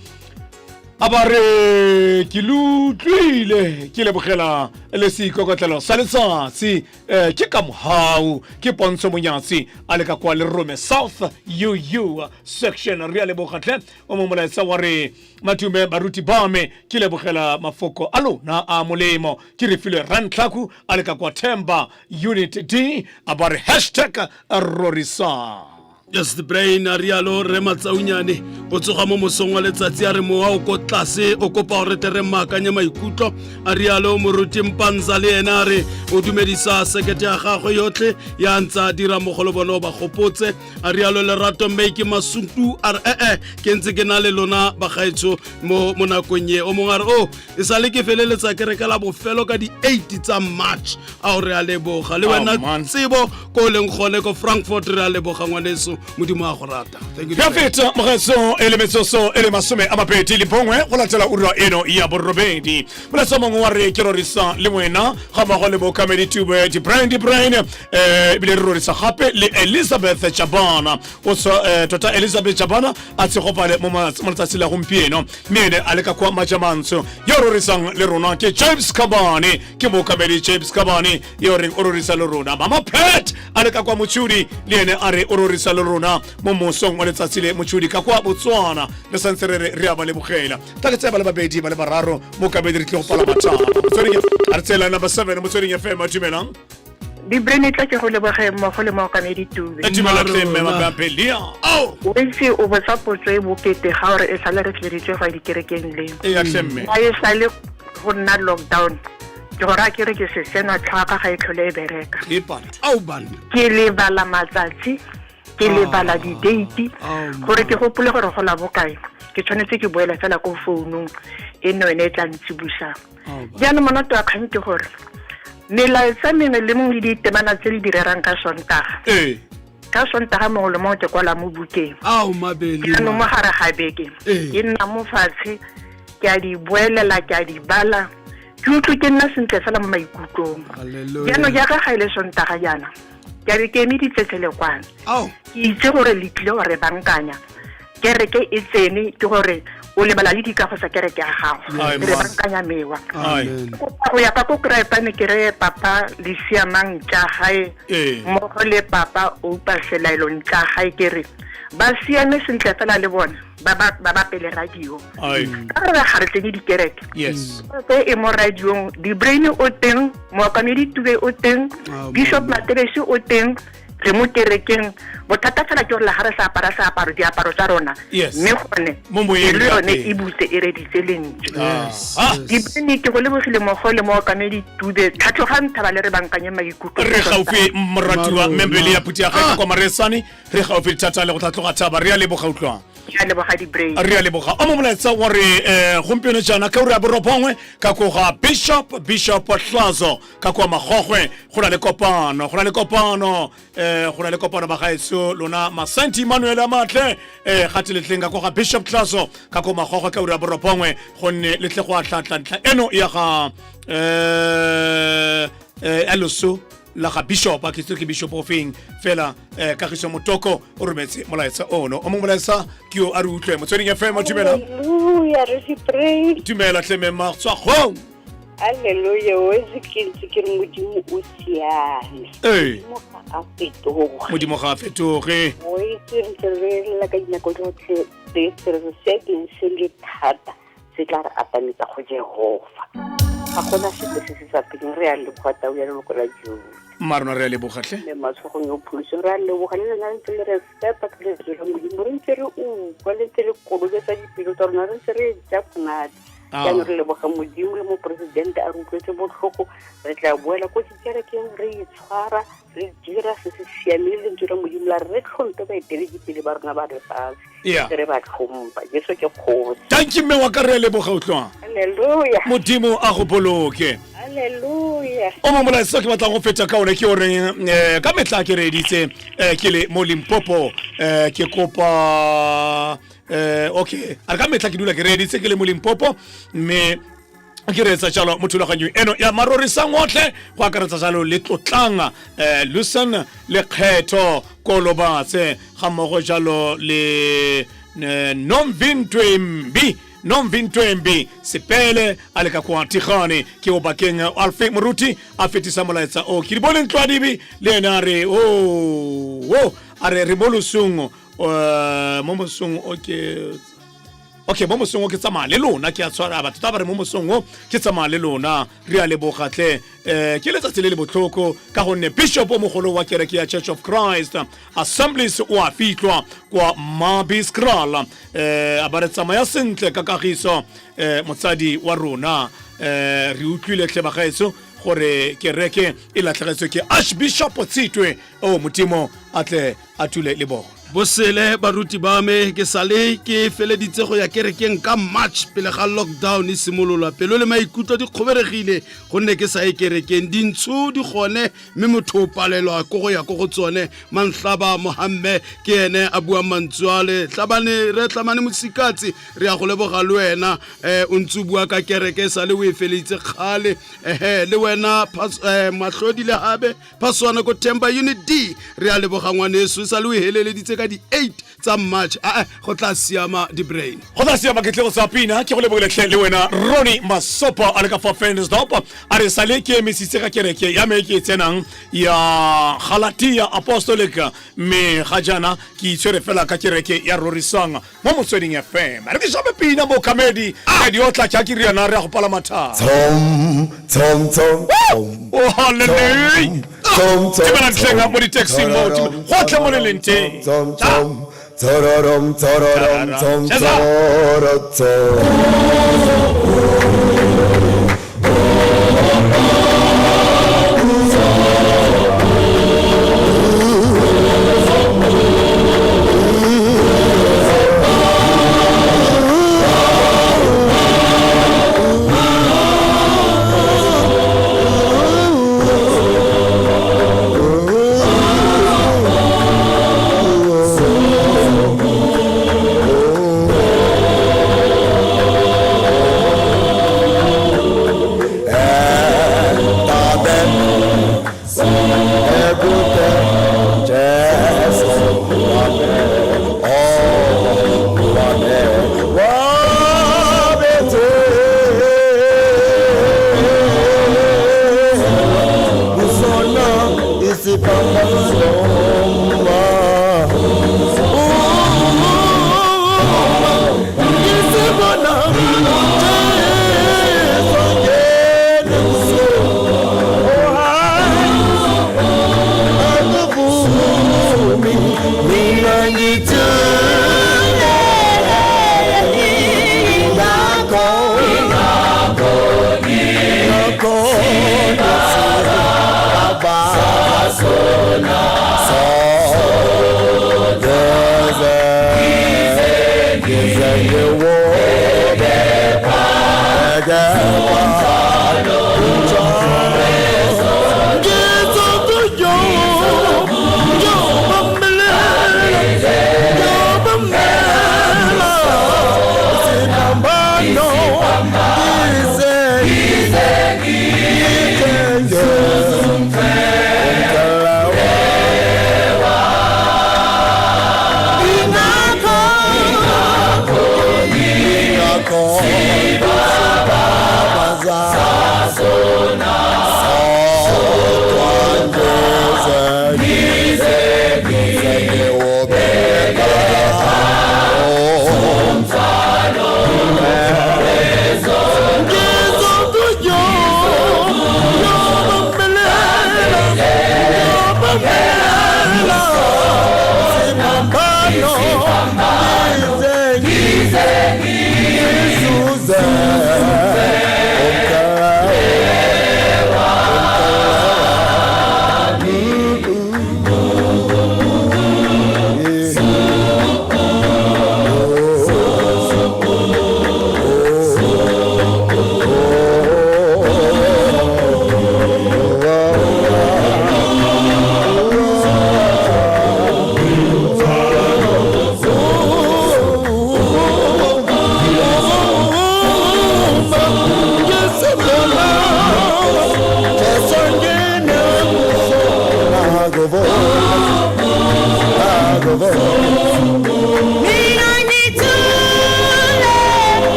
a ba re ke le utlwile ke lebogela le seikokotlelo sa letsatsi um ke ka mogau ke pontsho monyatsi a le ka kwa lerome south uu section re a lebogatlhe o mo molaetsa wa re matume baruti ba me ke lebogela mafoko a lona a molemo ke re filwe rantlhaku a le ka kwa temba unit d a ba re hashtag rorisang Yes, the brain a rialo re matsaunyane o tsoga mo mosong wa letsatsi a re mowa o ko tlase o kopa gore tle re maakanye maikutlo a rialo moruti mpanza le ena a re o dumedisa sekete ya gagwe yotlhe ya ntse a dira mogolo bone o ba gopotse a rialo lerato mme ke masuntu a re ee ke ntse ke na le lona bagaetsho mo mo nakong ye o mongwe a re o e sale ke feleletsa kereke la bofelo ka di-8 tsa march a o re a leboga le wena tsebo ko o leng gone ko frankfort re a leboga ngwaneso modimo a go rata ya feta mogetso e le metsotso e le 21 go latela ura eno ya borobedi molaetsa mongwe wa re ke rorisa le wena ga mmogo le bookamedi tube dibrain dibrain um ebile re rorisa gape le elizabeth jabana o tota elizabeth jabana a tshegofale mo letsatsi la gompieno mme ene a le ka kwa majamantsho yo rorisang le rona ke james cabane ke mookamedi james cabane yo reng o rorisa le rona mama pet a le ka kwa motšhudi le ene a re o rorisa le rona mo mosong wa letsatsi le motšhudi ka kwa botswana re santse re re re a ba lebogela tla ke tsaya ba le babedi ba le bararo mookamedi re tlile go pala mathata motsweding a re tsela number 7 motsweding fm a dumelang Dibrene tla ke go leboge mmogo le mookamedi Tube. Dumela tle mme Mabampelia. O itse o botsa potso e bokete ga gore e sale re tleleditswe go ya dikerekeng leng. Ee, tlhe mme. Ga e sale go nna lockdown ke gore a ke re ke se sena tlhaka ga e tlhole e bereka. Ke lebala matsatsi ke lebala di-date gore ke gopole gore go la bokae ke tshwanetse ke boele fela ko founung e nne yone e tla ntsibusang jaanong monate wa kgang ke gore melaetsa mengwe le mongwe le ditemana tse le di rerang ka sontaga ka sontaga mongwe le mongwe ke kwala mo bukeng jaanong mo gare ga beke ke nna mo fatshe ke a di boelela ke a di bala ke utlwe ke nna sentle fela mo maikutlong jaanong jaaka ga e le sontaga jaana ke a be ke eme ditsetselekwane ke itse gore le tlile gore bankanya kereke e tsene ke gore o lebala le dikago tsa kereke ya gago re bankanya mewa go ya ka ko kraepane ke re papa le siamang tša gae mmogo le papa oupa selaelong tša gae ke re Ba siame sentle fela le bone ba ba pele radio. Ka gore ga re tsene dikereke. Yes. Tse e mo radiong, di-brain o teng, mookamedi Tube o teng, Bishop Matebesi o teng, re mo kerekeng. Bothata fela ke gore le ga re sa apara seaparo, diaparo tsa rona. Yes. Mme gone, Mo moyeng pelo ka yone teng. e butse e reditse lentswe. Yes. Di-brain ke go lebogile mmogo le mookamedi Tube, tlhatlhogang thaba le re bankanye maikutlo. Re gaufi moratiwa membele ya phuti ya gae kwa Maresane, re gaufi thata le go tlhatlhoga thaba, re a leboga utlwang. Ke a leboga di-brain. Re a leboga. O mo molaetsa wa re gompieno jaana ka ura ya borobongwe ka ko ga Bishop Hlazo ka kwa Magogwe go na le kopano, go na le kopano, go na le kopano bagaetsho lona Masanti Emmanuel a matle, gate letleng ka kwa ga Bishop Hlazo ka ko Magogwe ka ura ya borobongwe, gonne le tle go atlatla ntlha eno ya ga ya loso la ga Bishop, a ke itse ke Bishop o feng fela, Kagiso Motoko o rometse molaetsa ono. O mongwe molaetsa ke yo, a re utlwe. Motsweding FM, dumela. Hallelujah, re di pray. Dumela tle mme Matswagong. Hallelujah, o itse ke ntse ke re Modimo o siame. Ee. Modimo ga a fetoge. Modimo ga a fetoge. O itse re ntse re lela ka dinako tsotlhe, re se re se teng se le thata, se tla re atametsa go Jehova. Ga gona sepe se se sa peleng, re a leboga tau ya leloko la Juda. Mma rona re a leboga tlhe. Mme matshogong yo pholoso re a leboga le lena ntse le re fepa ka lentswe la Modimo, re ntse re utlwa, le ntse le kolobetsa dipelo tsa rona, re ntse re ja monate. Jaanong re leboga Modimo le moporesidente a re utlwetse botlhoko, re tla boela ko dikerekeng re itshwara, re dira se se siameng. Lentswe la Modimo la re re tlhompe baeteledipele ba rona ba lefatshe. Re ba tlhompa. Jesu ke kgosi. Thank you mme wa ka, re a leboga utlwang. Hallelujah. Modimo a go boloke. Hallelujah. O mo molaetsa ke batlang go feta ka one ke o reng, ka metla ke reeditse, ke le mo Limpopo, ke kopa, okay, a re ka metla ke dula ke reeditse ke le mo Limpopo, mme ke reetsa jalo mo thulaganyong eno ya marorisang otlhe, go akaretsa jalo le tlotlang, Lusan le Kgetho Kolobatse, ga mmogo jalo le Nomvintwembi Sepele a le ka kwa Tigane. Ke o bakeng Alfe Moruti a fetisa molaetsa o ke di bone Ntlwadibi le ene a re o a re re mo losong, mo mosong o ke okay, mo mosong o ke tsamaya le lona, ke a tshwara batho ta ba re mo mosong o ke tsamaya le lona, re a leboga tle. Ke letsatsi le le botlhoko ka gonne bishop o mogolo wa kereke ya Church of Christ Assemblies o a fitlhwa kwa Mabiskraal, a ba re tsamaya sentle ka kagiso, motsadi wa rona. Re utlwile tlhe bagaetso gore kereke e latlhegetswe ke Archbishop Tshitwe, o Modimo a tle a thule le bona. Bosele baruti ba me, ke sale ke feleditse go ya kerekeng ka March pele ga lockdown e simololwa. Pelo le maikutlo di kgoberegile gonne ke sa ye kerekeng. Dintsho di gone mme motho o palelwa ko go ya ko go tsone. Manhlaba Mohamme ke ene a buang mantswe ale. Tlabane re Tlamane Mosikatsi, re ya go leboga le wena, o ntse o bua ka kereke sale o e feleditse kgale. Ehe, le wena Mahlodi le Habe Phaswana ko Temba Unit D, re a leboga ngwaneso, sa le o heleleditse ka di 8 tsa March. A go tla siama di-brain, go tla siama. Ke tle go sa pina, ke go lebogile tlhe le wena Rony Masopa a le ka fa Ventersdorp, a re sale ke emisitse ka kereke ya me ke e tsenang ya Galatia Apostolic, mme ga jaana ke itshwere fela ka kereke ya Rorisang mo Motsweding FM. Re ke shape pina mo Kamedi ka di otla ke ke riana re ya go palama thaba. Tom tom tom tom. Oh, hallelujah. Tom tom. Dumela ntlheng mo di-taxing mo gotlhe mo le leng teng. Tom tom tororom tororom tom toro tom.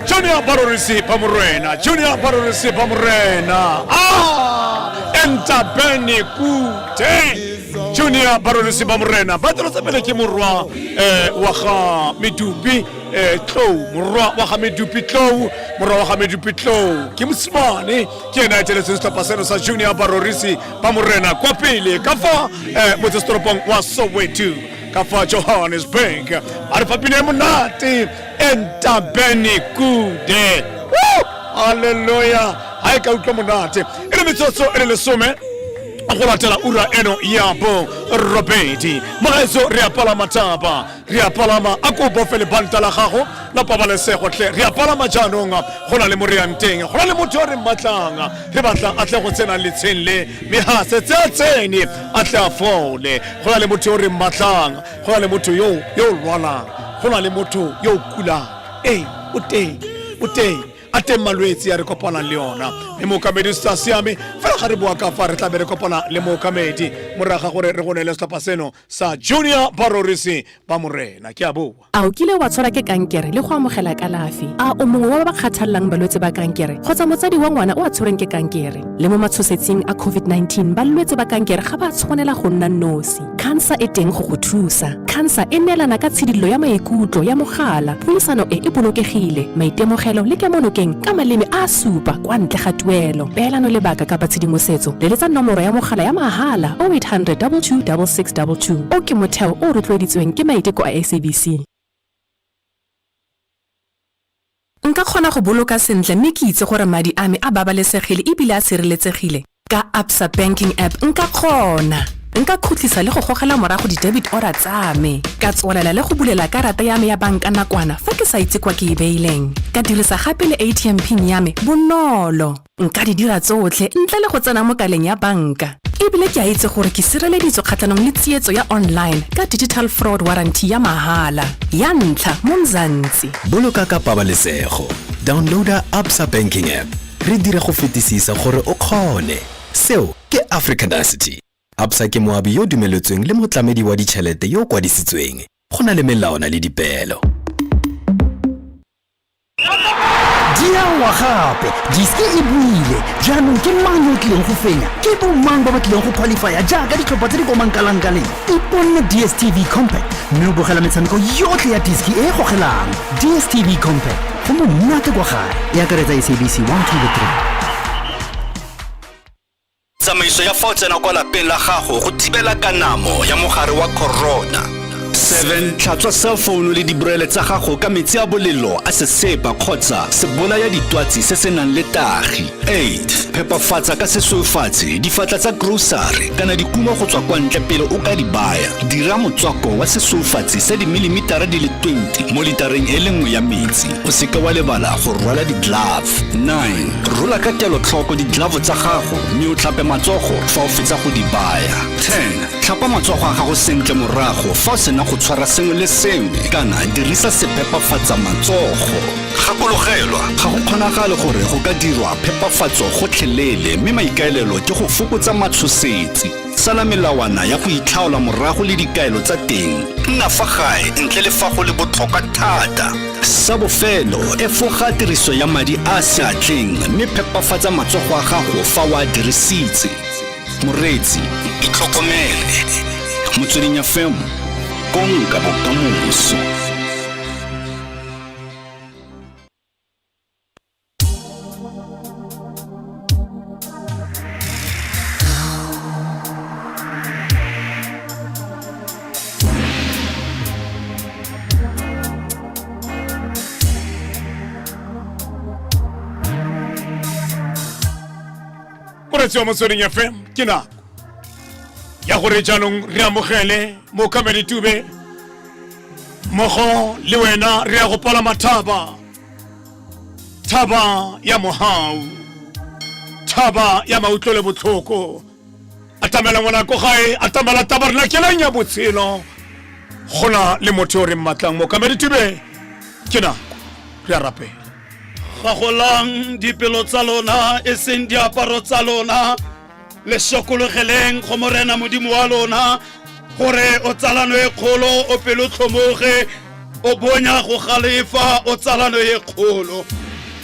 Junior Barorisi Pamorena, Junior Barorisi Pamorena. Ah, Entabeni Kute. Junior Barorisi Pamorena. Ba tsweletse pele ke morwa eh wa ga Medupi eh Tlou, morwa wa ga Medupi Tlou, morwa wa ga Medupi Tlou. Ke mosimane ke ena a eteletseng setlhopha seno sa Junior Barorisi Pamorena kwa pele ka fa eh motsesetoropong wa Soweto ka fa Johannesburg. A re fa pina e monate Entabeni Kude. Halleluja. Ha e ka utlwa monate. E le metsotso e le lesome go latela ura eno ya bo robedi. Mogaetso re a palama thaba, re a palama a ko bofe lebanta la gago la pabalesego tle. Re a palama jaanong go na le mo re yang teng, go na le motho yo re mmatlang, re batla a tle go tsena letsheng le mme ha setse a tsene a tle a fole. Go na le motho yo re mmatlang, go na le motho yo yo lwalang, go na le motho yo o kulang. Ee, o teng, o teng, a teng malwetse a re kopanang le ona. Mme mookamedi o sa siame, fela ga re boa ka fa re tla be re kopana le mookamedi morago ga gore re go neele setlhopha seno sa Junior Barorisi ba Morena. Ke a boa. A o kile wa tshwarwa ke kankere le go amogela kalafi? A o mongwe wa ba ba kgathalelang balwetse ba kankere kgotsa motsadi wa ngwana o a tshwerweng ke kankere? Le mo matshosetsing a COVID-19, balwetse ba kankere ga ba tshwanela go nna nosi. Cansa e teng go go thusa. Cansa e neelana ka tshidilo ya maikutlo ya mogala, puisano e e bolokegile, maitemogelo le kemonokeng. nokeng ka maleme a supa kwa ntle ga tuelo. Peelano lebaka kapa tshedimosetso, leletsa nomoro ya mogala ya mahala 0800 22 6622. O ke motheo o o rotloeditsweng ke maiteko a SABC. Nka kgona go boloka sentle mme ke itse gore madi a me a babalesegile e bile a sireletsegile. Ka Absa Banking App nka kgona. Nka khutlisa le go gogela morago di-debit order tsa me, ka tswalela le go bulela karata ya me ya banka nakwana fa ke sa itse kwa ke e beileng, ka dirisa gape le ATM pin ya me bonolo. Nka di dira tsotlhe ntle le go tsena mo kaleng ya banka. E bile ke a itse gore ke sireleditswe kgatlhanong le tsietso ya online ka Digital Fraud Warranty ya mahala, ya ntlha mo Mzansi. Boloka ka pabalesego. Downloada Absa Banking App. Re dira go fetisisa gore o kgone. Seo ke Africanacity. Absa ke moabi yo o dumeletsweng le motlamedi wa ditšhelete yo o kwadisitsweng. Go na le melawana le dipeelo. Di a wa gape, diski e buile. Jaanong ke mang yo o tlileng go fenya? Ke bomang ba ba tlileng go qualifya jaaka ditlhopha tse di ko mankalankaleng? Iponne DStv Compact mme o bogela metshameko yotlhe ya diski e e gogelang. DStv Compact, go monate kwa gae. E akaretsa SABC 1, 2 le 3. Tsamaiso ya fa o tsena kwa lapeng la gago go thibela kanamo ya mogare wa corona. 7 Tlhatswa cell phone le dibrele tsa gago ka metsi a bolelo a sesepa kgotsa sebolaya ditwatsi se se nang le tagi. 8 Phepafatsa ka sesweufatsi difatla tsa grocery kana dikumo go tswa kwa ntle pele o ka di baya. Dira motswako wa sesweufatsi sa dimilimitara di le 20 mo litareng e le nngwe ya metsi. O seke wa lebala go rwala di-glove. 9 Rola ka kelotlhoko di-glove tsa gago mme o tlhape matsogo fa o fetsa go di baya. 10 Tlhapa matsogo a gago sentle morago fa o sena go tshwara sengwe le sengwe kana dirisa sephepafatsa matsogo. Gakologelwa, ga go kgonagale gore go ka dirwa phepafatso gotlhelele mme maikaelelo ke go fokotsa matshosetsi. Sala melawana ya go itlhaola morago le dikaelo tsa teng. Nna fa gae ntle le fa go le botlhokwa thata. Sa bofelo, efoga tiriso ya madi a a seatleng mme phepafatsa matsogo a gago fa o a dirisitse. Moreetsi, itlhokomele. Motsweding FM, konka bokamoso. Moretsi wa Motsweding FM, ke nako ya gore jaanong re amogele mookamedi Tube mmogo le wena re ya go palama thaba, thaba ya mohau, thaba ya mautlwelo botlhoko. Atamela ngwana ko gae, atamela tabernakeleng ya botshelo, go na le motho yo re mmatlang. Mookamedi Tube, ke nako re a rapela. Gagolang dipelo tsa lona, e seng diaparo tsa lona, le sokologeleng go Morena Modimo wa lona, gore o tsalano e kgolo, o pelotlhomoge, o bonya go galefa, o tsalano e kgolo.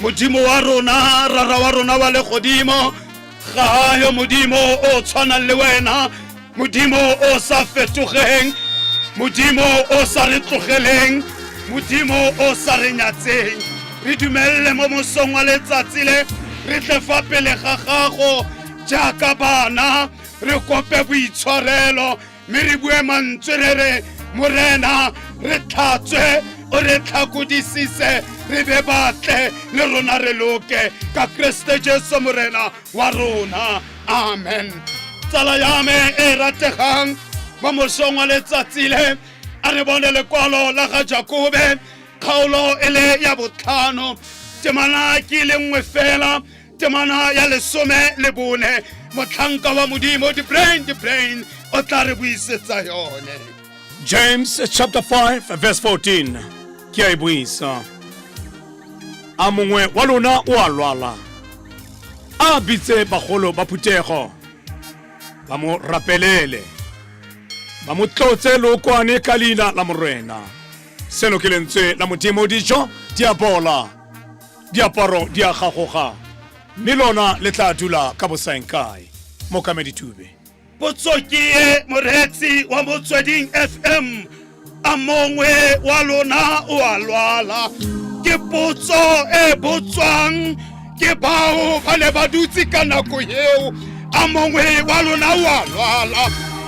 Modimo wa rona, Rara wa rona wa legodimo, ga yo Modimo o tshwanang le wena, Modimo o sa fetogeng, Modimo o sa re tlogeleng, Modimo o sa re nyatseng. Re dumelele mo mosong wa letsatsi le, re tle fa pele ga gago jaaka bana, re kope boitshwarelo mme re bue mantswe re re, Morena, re tlhatswe, o re tlhakodisise, re be batle le rona re loke ka Kriste Jesu Morena wa rona. Amen. Tsala ya me e rategang, mo mosong wa letsatsi le, a re bone lekwalo la ga Jakobe, kgaolo e le ya botlhano, temana ke le nngwe fela, temana ya lesome le bone. Motlhanka wa Modimo Dibrain Dibrain o tla re buisetsa yone. James chapter 5 verse 14, ke a e buisa. A mongwe wa lona o a lwala, a bitse bagolo ba phuthego, ba mo rapelele, ba mo tlotse lookwane ka leina la Morena. Seno ke lentswe la Modimo. Dijo di a bola, diaparo di a gagoga, mme lona le tla dula ka bosaengkae. Mookamedi Tube. Potso ke e, moreetsi wa Motsweding FM, a mongwe wa lona o a lwala? Ke potso e botswang ke bao ba ne ba dutse ka nako eo a mongwe wa lona wa lwala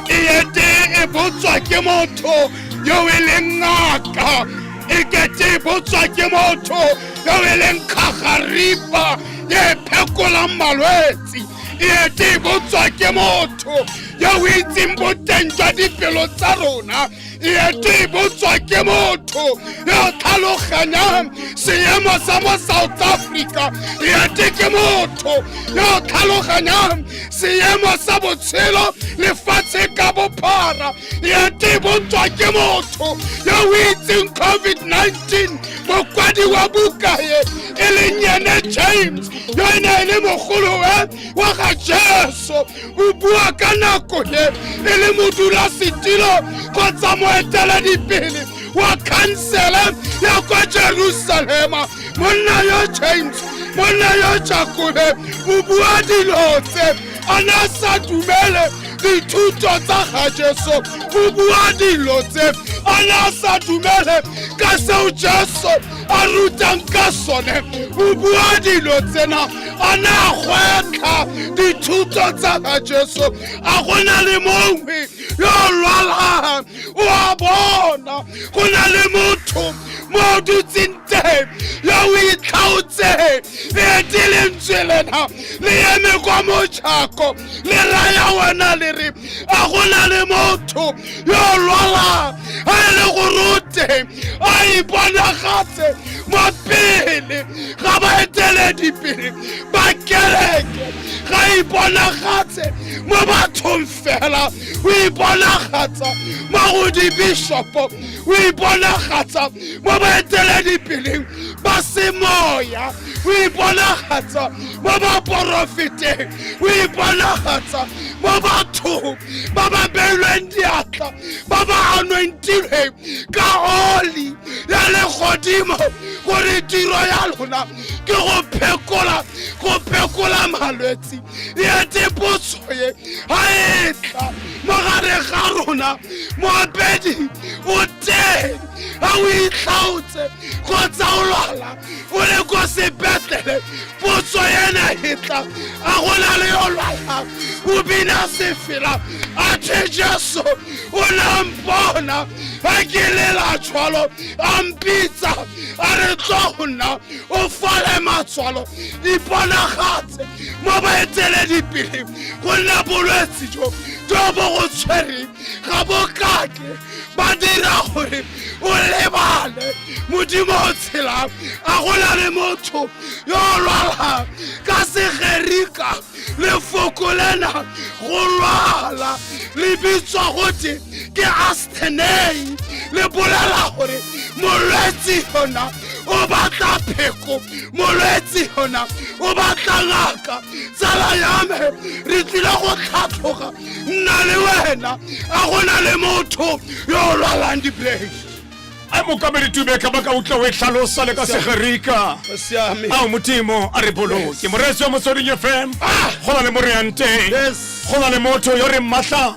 e ete e botswa ke motho yo e leng ngaka e kete e botswa ke motho yo e leng kgagaripa e phekolang malwetsi e ete e botswa ke motho yo o itseng boteng jwa dipelo tsa rona e botswa ke motho yo tlhaloganyang seemo sa mo south africa ete ke motho yo tlhaloganyang seemo sa botshelo lefatshe ka bophara ete botswa ke motho yo o itseng covid-19 mokwadi wa bukae e leng ene james yo e ne e le mogolowe wa ga jesu o bua ka nako e e le modulasetilo kgotsa moeteledipele wa khansele ya kwa jerusalema monna yo james monna yo jakobe o bua dilo tse a ne a sa dumele dithuto tsa ga jesu o bua dilo tse a ne a sa dumele ka seo jesu a rutang ka sone o bua dilo tsena a ne a gwetlha dithuto tsa ga jesu a go na le mongwe yo lwalang o a bona go na le motho mo o dutseng teng yo o itlhaotseng ete lentswe lena le eme kwa mojako le raya wena le re a go na le motho yo lwalang a e le gore o teng a iponagatse mo pele ga baeteledipele ba kereke ga iponagatse mo bathong fela o iponagatsa mo go dibishopo o iponagatsa mo baeteledipeleng ba semoya o iponagatsa mo baporofeteng o iponagatsa mo bathong ba ba beilweng diatla ba ba anointilweng ka oli ya legodimo gore tiro ya lona ke go phekola go phekola malwetsi ete potso ye ga e tla mo gare ga rona moopedi o teng ga o itlhaotse kgotsa o lwala o le ko sepetlele potso ena e tla a go na le yo lwalang o bina sefela a the jesu o ne a mpona a ke lela tshwalo a mpitsa a re tlo go nna o fole matswalo iponagatse mo baeteledipele go nna bolwetse jo jo bo go tshwereng ga bo kake ba dira gore o lebale modimo o tshelang a go na le motho yo o lwalang ka segerika lefoko lena go lwala le bitswa gote ke astenei le bolela gore molwetsi yona o batla pheko molwetsi yona o batla ngaka tsala ya me re tlile go tlhatlhoga nna le wena a go na le motho yo o lwalang di-brain a mokamedi tube ka baka utlwa o e tlhalosa le ka segerika ao modimo a re boloke moreetsi wa motsweding fm go na le mo re yang teng go na le motho yo re mmatlang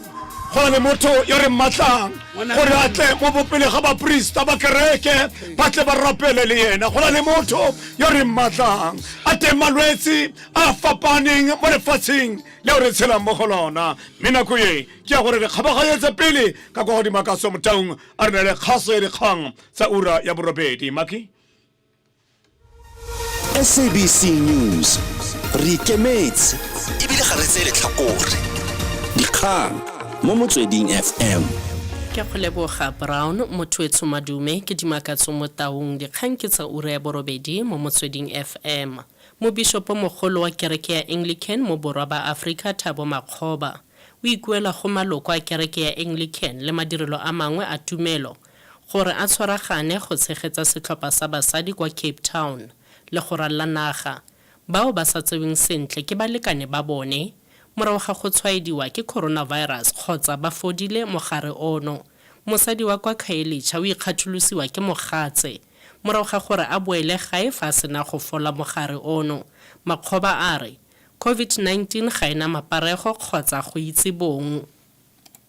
go na le motho yo re mmatlang gore a tle mo bopele ga baprista ba kereke ba tle ba rapele le yena go na le motho yo re mmatlang a teng malwetsi a fapaneng mo lefatsheng leo re tshelang mo go lona mme nako ye ke ya gore re kgabaganyetse pele ka kwa godimo ka somotaung a re na le kgaso ya dikgang tsa ura ya borobedi maki sabc news re ikemetse ebile ga re tseye letlhakore dikgang mo motsweding fm ke go leboga brown motho etsho madume ke dimakatso mo taung dikgang ke tsa ura ya borobedi mo motsweding fm Mobishopomogolo wa kereke ya Anglican mo borwa ba Afrika Thabo Makgoba o ikuela go maloko a kereke ya Anglican le madirelo a mangwe a tumelo gore a tshwaragane go tshegetsa setlhopha sa basadi kwa Cape Town le go ralala naga bao ba sa tseweng sentle ke balekane ba bone morago ga go tshwaediwa ke coronavirus kgotsa ba fodile mogare ono. Mosadi wa kwa Khayelitsha o ikgatholosiwa ke mogatse morago ga gore a boele gae fa a sena go fola mogare ono. Makgoba a re, Covid-19 ga e na maparego kgotsa go itse bong.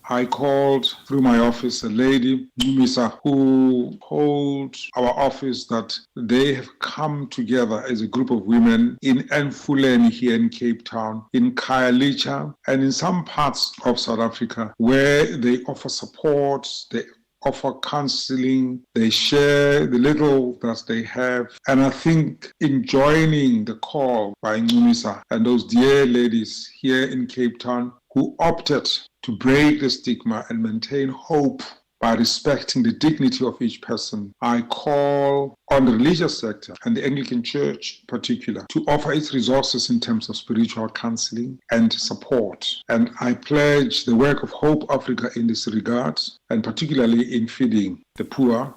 I called through my office a lady, Mumisa, who told our office that they have come together as a group of women in Emfuleni here in Cape Town, in Khayelitsha, and in some parts of South Africa where they offer support, they offer counseling, they share the little that they have. And I think in joining the call by Ncumisa and those dear ladies here in Cape Town who opted to break the stigma and maintain hope by respecting the dignity of each person, I call on the religious sector and the Anglican Church in particular to offer its resources in terms of spiritual counseling and support. And I pledge the work of Hope Africa in this regard, and particularly in feeding the poor.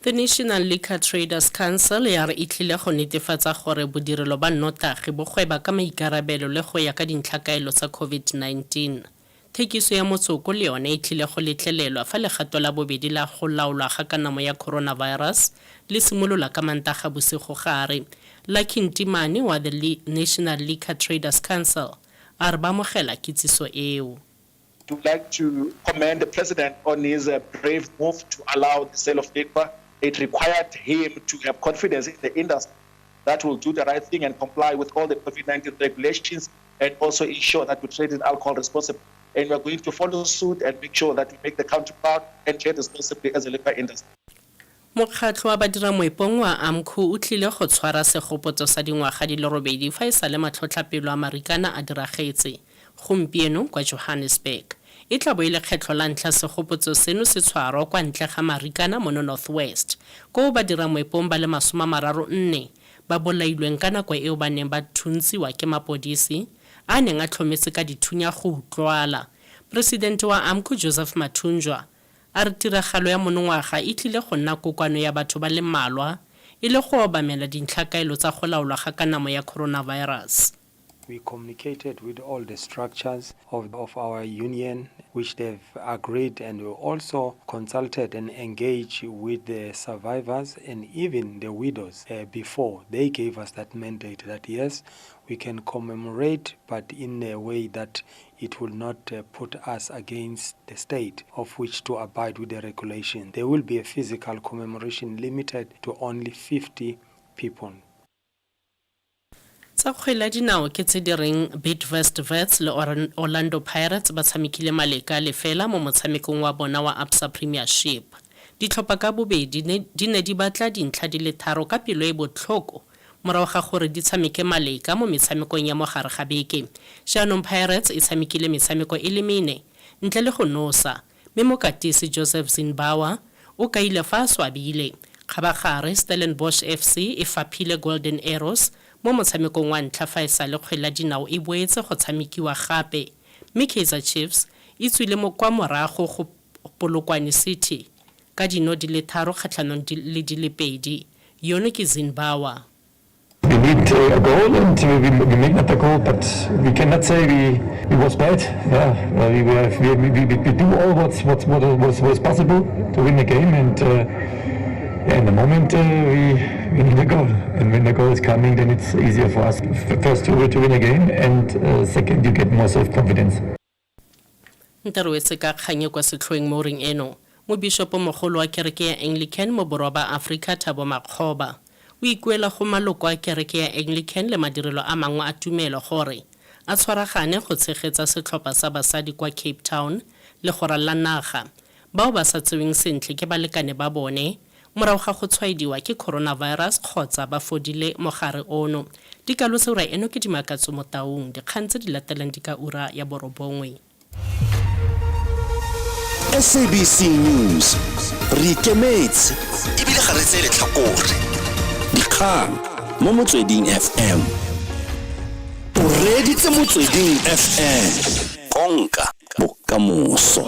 The National Liquor Traders Council ya re e tlile go netefatsa gore bodirelo ba nnotagi bo gweba ka maikarabelo le go ya ka dintlhakaelo tsa COVID-19. Thekiso ya motsoko le yone e tlile go letlelelwa fa legato la bobedi la go laolwa ga kanamo ya coronavirus le simolola ka Mantaga bosigogare. Lucky Ntimane wa the National Liquor Traders Council a re ba amogela kitsiso eo. would like to commend the president on his brave move to allow the sale of liquor. It required him to have confidence in the industry that will do the right thing and comply with all the COVID-19 regulations and also ensure that we trade in alcohol responsibly. And we're going to follow suit and make sure that we make the country proud and trade responsibly as a liquor industry. Mokgatlho wa badiramoepong wa AMCU o tlile go tshwara segopotso sa dingwaga di le robedi fa e sale matlhotlhapelo a Marikana a diragetse gompieno kwa Johannesburg. E tla bo e le kgetlho la ntlha segopotso seno se tshwarwa kwa ntle ga Marikana mono North West, koo badiramoepong ba le 34 ba bolailweng ka nako eo ba neng ba thuntshiwa ke mapodisi a a neng a tlhometse ka dithunya go utlwala. Poresidente wa AMCU Joseph Mathunjwa a re tiragalo ya monongwaga e tlile go nna kokoano ya batho ba le mmalwa e le go obamela dintlhakaelo tsa go laolwa ga kanamo ya coronavirus. We communicated with all the structures of, of our union, which they've agreed, and we also consulted and engaged with the survivors and even the widows before they gave us that mandate that yes, we can commemorate, but in a way that it will not put us against the state, of which to abide with the regulation. There will be a physical commemoration limited to only 50 people. Tsa kgwele ya dinao ke tse di reng Bidvest Wits le Orlando Pirates ba tshamekile maleka a lefela mo motshamekong wa bona wa Absa Premiership. Ditlhopha ka bobedi di ne di batla dintlha di le tharo ka pelo e botlhoko morago ga gore di tshameke maleka mo metshamekong ya mo gare ga beke. Jaanong Pirates e tshamekile metshameko e le mene ntle le go nosa mme mokatisi Josef Zinnbauer o kaile fa a swabile. Kgabagare, Stellenbosch FC e faphile Golden Arrows mo motshamekong wa ntlha fa e sale kgwele ya dinao e boetse go tshamekiwa gape mme Kaizer Chiefs e tswile kwa morago go Polokwane City ka dino di le tharo kgatlhanong le di le pedi. Yono ke Zinnbauer. We need a goal and we, we make not the goal, but we cannot say we, we was bad. Yeah, we, we, we, we, we do all what's, what's, what was, was possible to win the game, and yeah, in the moment we, we need a goal. And when the goal is coming, then it's easier for us first to, to win a game, and second you get more self-confidence. Nte re wetse ka kgang e kwa setlhoeng mo ureng eno. Mobishopo mogolo wa kereke ya Anglican mo borwa ba Afrika Thabo Makgoba o ikuela go maloko a kereke ya Anglican le madirelo a mangwe a tumelo gore a tshwaragane go tshegetsa setlhopha sa basadi kwa Cape Town le go ralala naga bao ba sa tseweng sentle ke balekane ba bone morago ga go tshwaediwa ke coronavirus kgotsa ba fodile mogare ono. Dikalo tsa ura eno ke Dimakatso Motaung. Dikgang tse di latelang di ka ura ya borobongwe. SABC News re ikemetse ebile ga re tseye letlhakore. Dikgang mo Motsweding FM. O reeditse Motsweding FM. Konka bokamoso.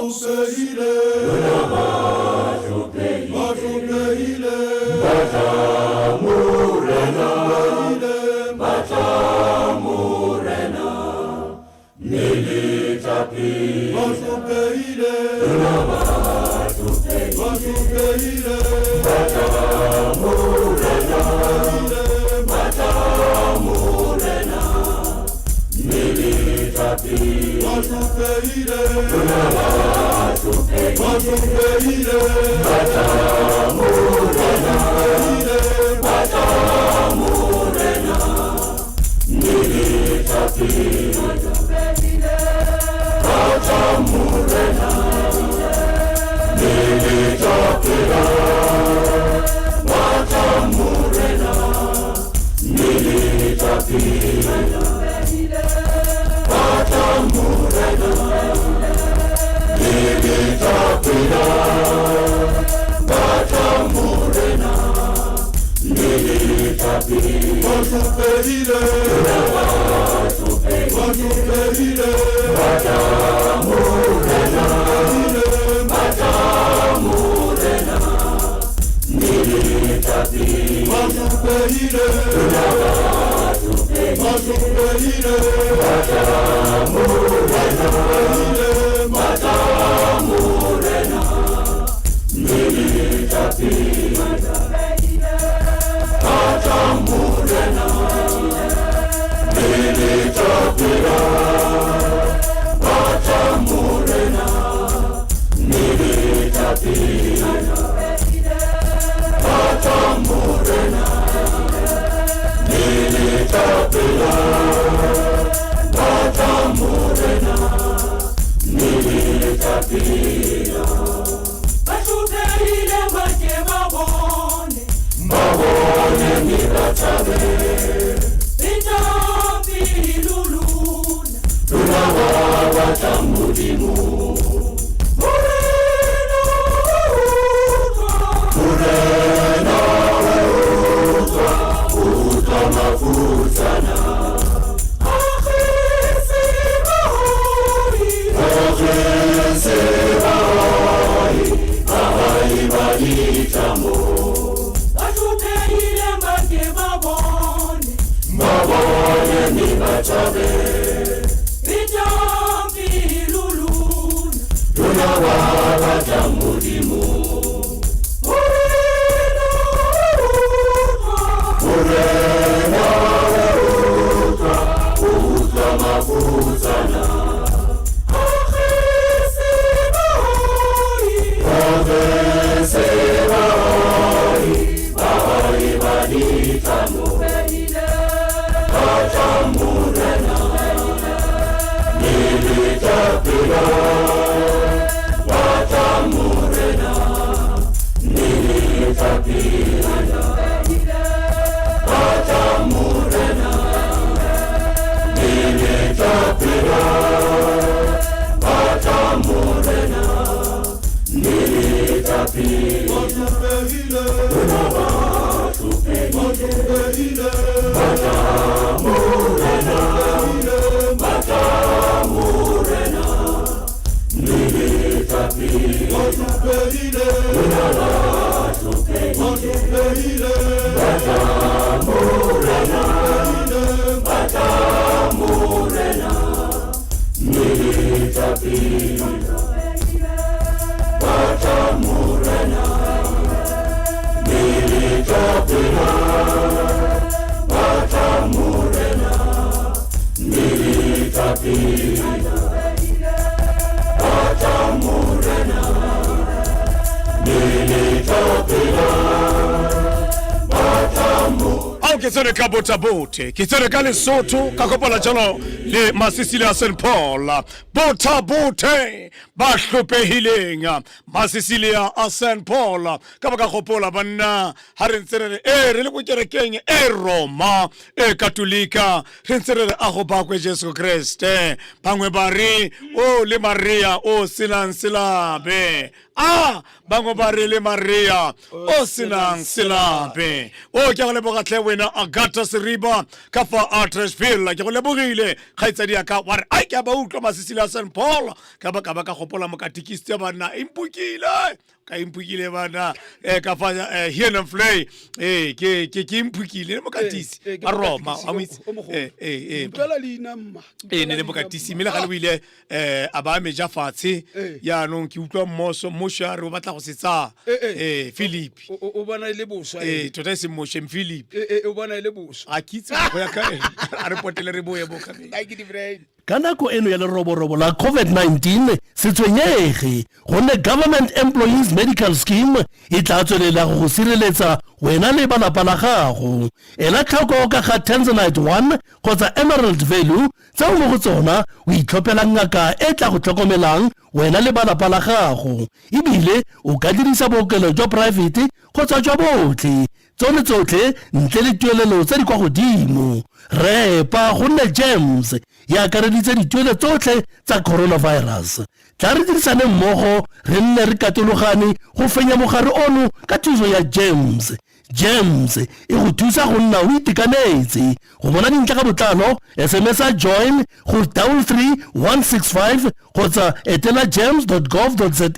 Ao ke tsene ka botabote ke tsene ka lesotho ka kopana jalo le masisile a st paul botabote ba hlopehileng masisilia a st paul ka ba ka gopola banna ga re ntse re re ee re le ko kerekeng e roma e katolika re ntse re re a go bakwe jesu kreste bangwe ba re o le maria o senang selabe a bangwe ba re le maria o senang selabe o ke go leboga tlhe wena agata seriba ka fa atresville ke go lebogile kgaitsadi ya ka wa re ai ke a ba utlwa masisile a st paul ka ba ka ba ka gopola mokatikiste banna impokile ka impokile bana um ka fa eh, helenflay ee ke ke ke impokile le mokatisi Eh, eh, ke a roma mokatisi wa mo o- itse o mogolo. Eh, eh, eh. Utlwela leina mma ee ne le mokatisi mme le gale o ile um a ba meja fatshe Ee. yaanong ke utlwa mmoso mmoso a re o batla go se tsaya Eh, eh. ee philip O- o o bona e le boswa ee ene. tota e seng moshe philip Eh, eh, o bona e le boswa a ke itse go ya ka a re potele re boye boka Thank you, Different. Ka nako eno ya leroborobo la COVID-19, se tshwenyege gonne Government Employees Medical Scheme e tla tswelela go go sireletsa wena le ba lapa la gago. Ela tlhoko ka ga Tanzanite One kgotsa Emerald Value tseo mo go tsona o itlhophelang ngaka e tla go tlhokomelang wena le ba lapa la gago ebile o ka dirisa bookelo jwa poraefete kgotsa jwa botlhe tsone tsotlhe ntle le tuelelo tse di kwa godimo repa gonne gems e akareditse dituelo tsotlhe tsa coronavirus tla re dirisane mmogo re nne re katologane go fenya mogare ono ka thuso ya gems. Gems e go thusa go nna o itekanetse. Go bona dintlha ka botlalo, SMS-a join go 33165 kgotsa etela gems.gov.za.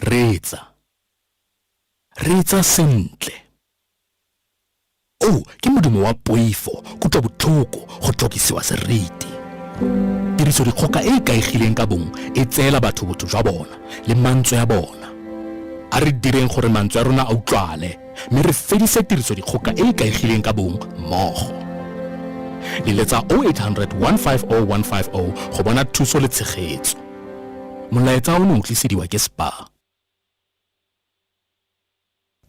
Reetsa. Reetsa sentle. O ke modumo wa poifo, kutlobotlhoko, go tlhokisiwa seriti. Tirisodikgoka e e ikaegileng ka bong e tseela batho botho jwa bona le mantswe a bona. A re direng gore mantswe a rona a utlwale mme re fedise tirisodikgoka e e ikaegileng ka bong mmogo. Leletsa 0800 150 150 go bona thuso le tshegetso. Molaetsa ono o tlisediwa ke SPAR.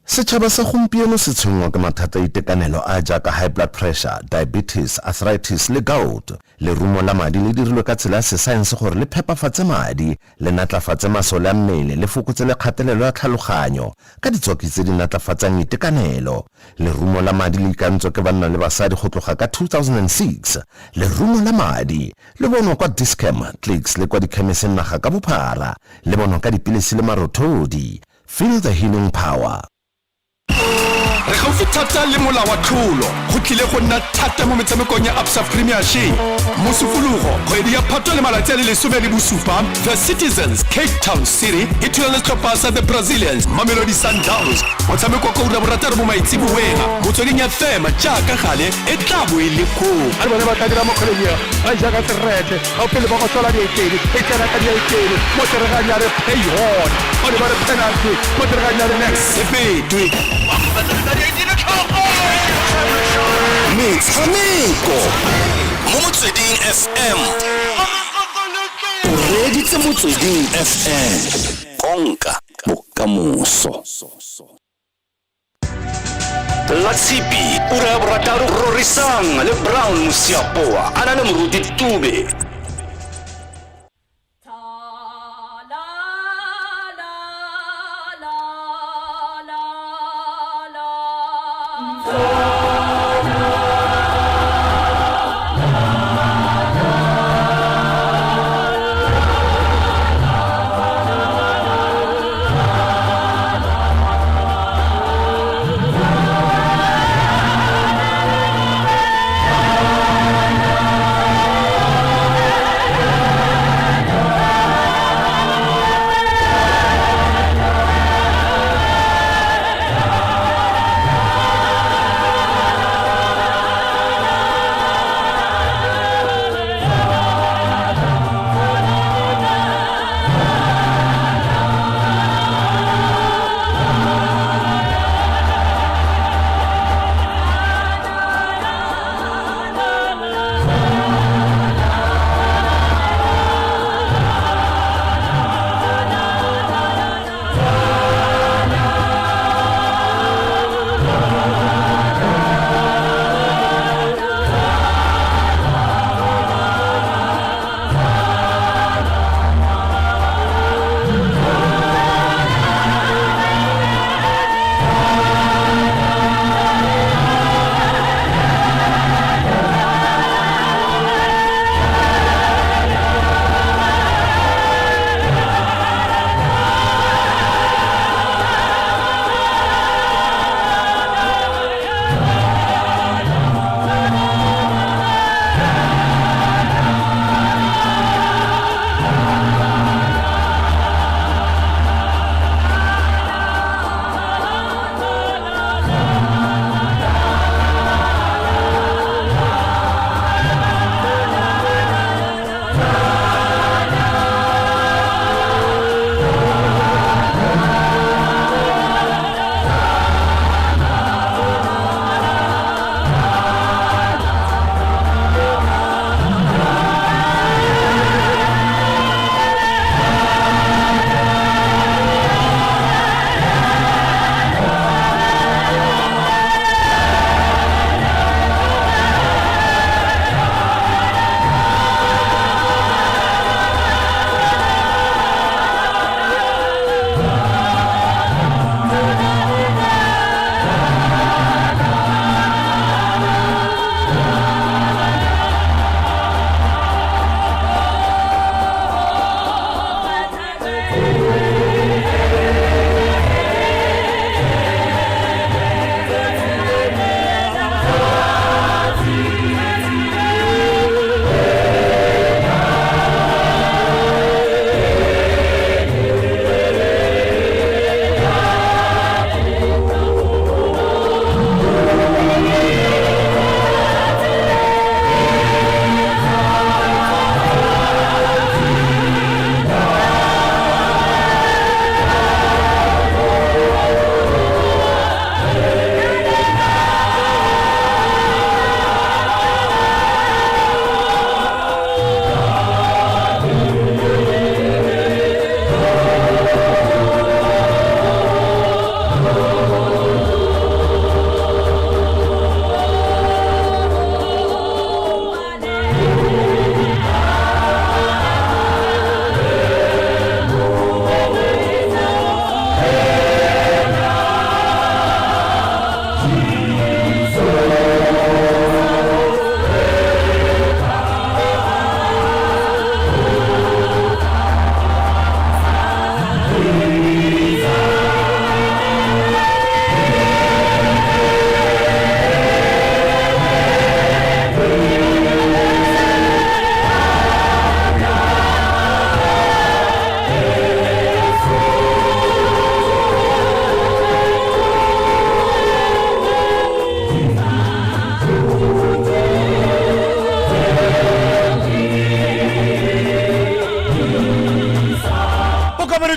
Setšhaba sa gompieno se tshwenngwa ke mathata a itekanelo a a jaaka high blood pressure, diabetes, arthritis le gout. Lerumo la madi le dirilwe ka tsela ya sesaense gore le phepafatse madi, le natlafatse masole a mmele, le fokotse le kgatelelo ya tlhaloganyo ka ditswaki tse di natlafatsang itekanelo. Lerumo la madi le ikantswe ke banna le basadi go tloga ka 2006. Lerumo la madi le bonwa kwa Dis-Chem, Clicks le kwa dikhemeseng naga ka bophara. Le bonwa ka dipilisi le marothodi. Feel the healing power. Re gaufi thata le mola wa tlholo. Go tlile go nna thata mo metshamekong ya Absa Premiership. Mosupologo, kgwedi ya Phatwe le malatsi a le 17, The Citizens Cape Town City e thulana le setlhopha sa The Brazilians Mamelodi Sundowns. Motshameko ka ura borataro mo maitseboeng. Motsweding FM jaaka gale e tla bo e le koo. A re bone ba tla dira mo kgweleng eo ba ja ka serethe gaufi le bogosola dietele e tsena ka dietele mo tsereganya ya re play on ba ne ba re penalty mo tsereganya ya re next Se fetwe. Metshameko mo Motsweding FM. O reeditse Motsweding FM. Konka bokamoso. La Tshipi, ura ya borataro, Rorisang le Brown Mosiapoa a na le Moruti Tube.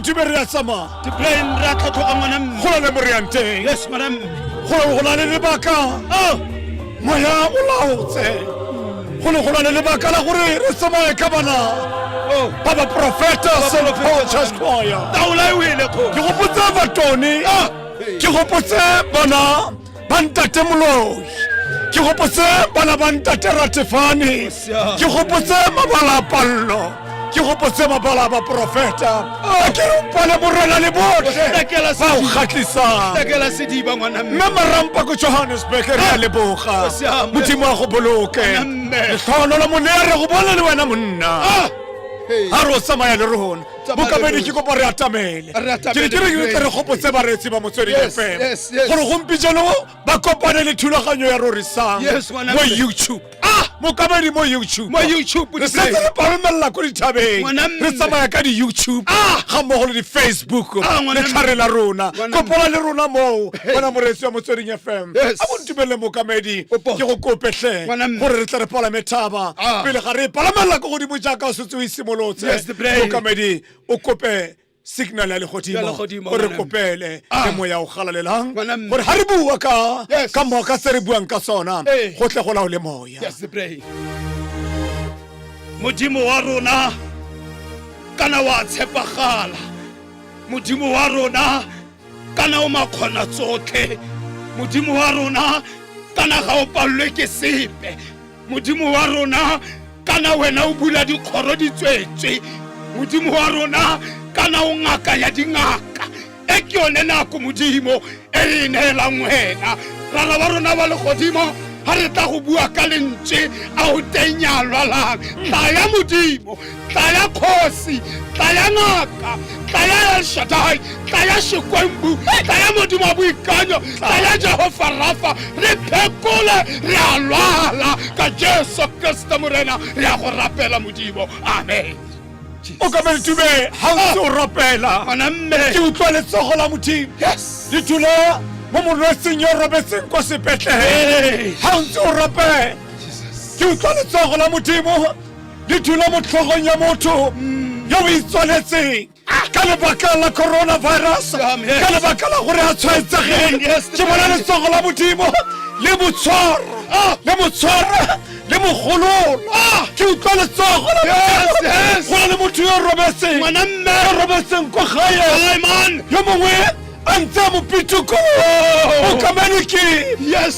Dube re a tsamaya. Dibrain re a tlhotlhoga ngwana mme. Go na le mo re yang teng. Yes ngwana mme. Go na le lebaka. Oh. Moya o laotse. Go ne go na le lebaka la gore re tsamaye ka bana. Oh. Ba ba profeta St. Paul Church Choir. Taola e wele kgo. Ke gopotse Vatone. Ah. Ke gopotse bana ba ntate Moloi. Ke gopotse bana ba ntate Ratefane. Ke gopotse mabala a pallo. Ke gopotse mabala a baprofeta. A ke re mpane morena le botlhe ba o kgatlhisang. Hlakela sediba ngwana mme. Mme Marampa ko Johannesburg re a leboga. Modimo a go boloke. Letlhono la monea re go bona le wena monna. A re o tsamaya le rona. Mokamedi ke kopa re atamele. Ke ne ke re ke tle re gopotse bareetsi ba Motsweding FM gore gompieno ba kopane le thulaganyo ya Rorisang Yes, ngwana mo mme. YouTube. Mokamedi mo YouTube. Mo YouTube, Re setse re palamelela ko dithabeng. Ngwana mme. Re tsamaya ka di-YouTube ga mmogo le di-Facebook ngwana mme. letlhare la rona. Ngwana mme. Kopola le rona moo bona moreetsi wa Motsweding FM. Yes. A bo ntumelele mokamedi ke go kope hle Ngwana mme. gore re tle re palame thaba pele ga re e palamelela ko godimo jaaka o setse o e simolotse. Yes, the brain. Mokamedi o kope signal ya Ya legodimo legodimo, o re ngwana mme. kopele Ah. le moya o galalelang Ngwana mme. gore ga re bua ka Yes. ka moka se re buang ka sona Eh. go tle go laole moya. Yes, the brain. Modimo wa rona kana wa tshepagala. Modimo wa rona kana o makgona tsotlhe. Modimo wa rona kana ga o pallwe ke sepe. Modimo wa rona kana wena o bula dikgoro di tswetswe. Modimo wa rona kana o ngaka ya dingaka. E ke yone nako Modimo e re e neelang wena. Rara wa rona wa legodimo ga re tla go bua ka lentswe a o teng ya lwalang. Tlaya Modimo, tlaya kgosi, tlaya ngaka, tlaya El Shaddai, tlaya Shekwembu, tlaya Modimo wa boikanyo, tlaya Jehova Rafa, re phekole, re a lwala ka Jesu Kriste Morena, re a go rapela Modimo. Amen. O ka be Dube ha o ntse o rapela Ngwana mme. ke utlwa letsogo la Modimo le dula mo molwetseng yo o robetseng kwa sepetlele. Hey. Ha o ntse o rapela ke utlwa letsogo la Modimo le dula mo tlhogong ya motho yo o itswaletseng ka lebaka la coronavirus, Yes. ka lebaka la gore a tshwaetsegile. Yes, Ke bona letsogo la Modimo le motshwara, le motshwara, le mogolola. Ke utlwa letsogo la Yes, Modimo. yes. Go na le motho yo o robetseng, Ngwana mme. yo o robetseng kwa gae. Ai, man. Yo mongwe a ntse a mo pitokolola. Mokamedi ke Yes.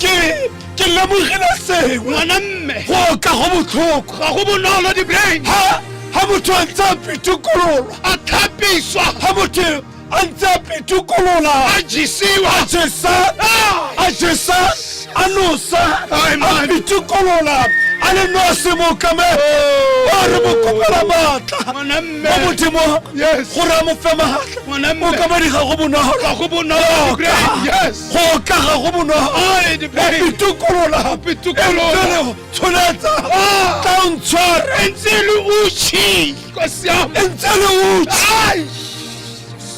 ke lemogile sengwe. Ngwana mme. Go ka go botlhoko. Ga go bonolo di-brain. Ha motho a ntse a pitokolola, A thapiswa. ha motho a ntse a pitokolola, A jesiwa. a jesa, a jesa, a nosa, Ai, a man. pitokolola, a le nosi mokamedi. O re mo kopela maatla Ngwana mme. mo Modimo Yes. gore a mo fe maatla. Ngwana mme. Mokamedi ga go bonolo. Ga go bonolo di-brain. Yes. Go ka ga go bonolo. Ai, di-brain. O pitokolola. pitokolola. E ntse le tsholetsa. Tla o ntshware. E ntse le utšhi. Nkosi yami. E ntse le utšhi. Ai.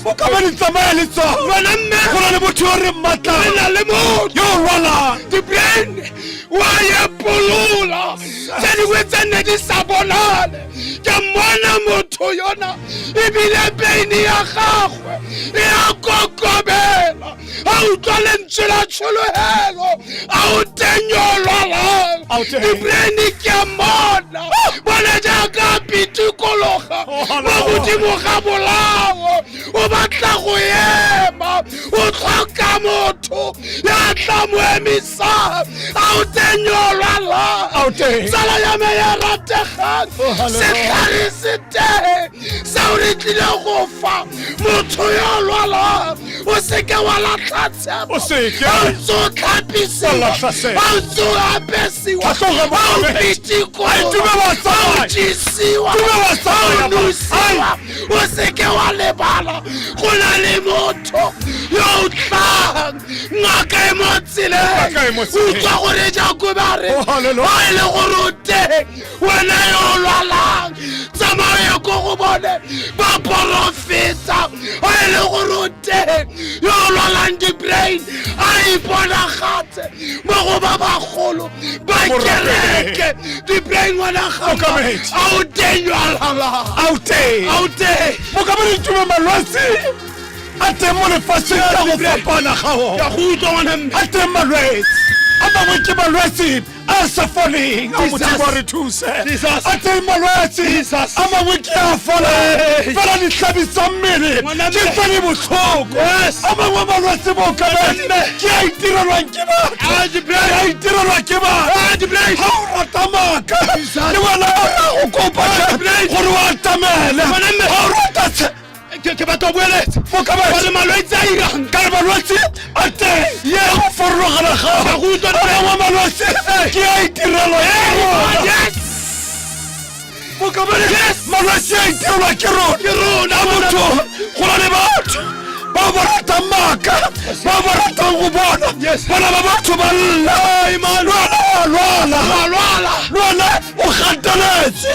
O ka ba di tsamaya le tsona. Ngwana mme. Go na le motho yo re mmatlang. Re na le motho. Yo o lwalang. Di-brain wa epolola tse dingwe tse nne di sa bonale. Ke mmona motho yona ebile peine ya gagwe e a kokobela. A utlwa lentswe la tshologelo, a o teng yo o lwalang. A o teng. Di-brain ke a mmona, bona jaaka a pitikologa Oh, mo hallelujah. godimo ga bolao. O batla go ema, o tlhoka motho ya tla mo emisang. A o teng yo o lwalang. A o teng. Tsala ya me ya rategang, Oh, hallelujah. setlhare se teng seo re tlile go fa motho yo o lwalang. O seke wa latlha tshepo. O seke. A o ntse o tlhapisiwa, Wa latlha tshepo. a o ntse o apesiwa, Tlhatloga, a o Mohammed. pitikolola, Ai, Dube wa a o tsamaya. jesiwa, Dube wa a o tsamaya, man. nosiwa. O seke wa lebala go na le motho yo o tlang. Ngaka e mo tseleng. Ngaka e mo tseleng. Utlwa gore Jakobe a re, Oh, hallelujah. fa e le gore o teng wena yo o lwalang, tsamaya ye ko go bone ba porofeta a e le gore o teng yo o lwalang di-brain a iponagatse mo go ba bagolo ba kereke di-brain ngwana gago a o teng yo a lwalang a o teng a o teng mokamedi tume malwetse a teng mo lefatsheng ka go fapana ga ona a teng malwetse a mangwe ke malwetse a sa foleng a modimo a re thuse a teng malwetse a mangwe ke a fola fela ditlhabi tsa mmele ke tse di botlhoko a mangwe malwetse bookamedi ke a itirelwang ke batho ke a itirelwa ke batho ga o rata maaka le wena o ra go kopa gore o atamele ga o rata ke batla boeletsa gore malwetse a irang ka re malwetse a teng ye go farologana gago a mangwe malwetse ke a itirelo mokabele malwetse a itirelwa ke rona a motho go na le batho ba ba ratang maaka ba ba ratang go bona bona ba batho ba lla lwana wa lwala lwana o gateletse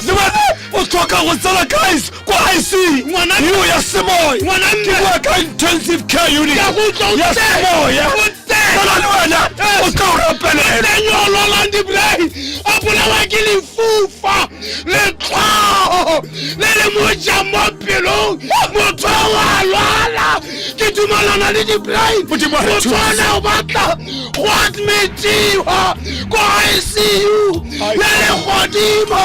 le wena o tlhoka go tsena ka kwa ICU eo ya semoya ke bua ka intensive care unit ya semoya fela le wena o tla o rapelela lwalang dibrei a bolawa ke lefufa letlhao le le moja mo pelong motho wa lwala ke dumalana le dibrei motho ona o batla go admitiwa ko ICU le legodimo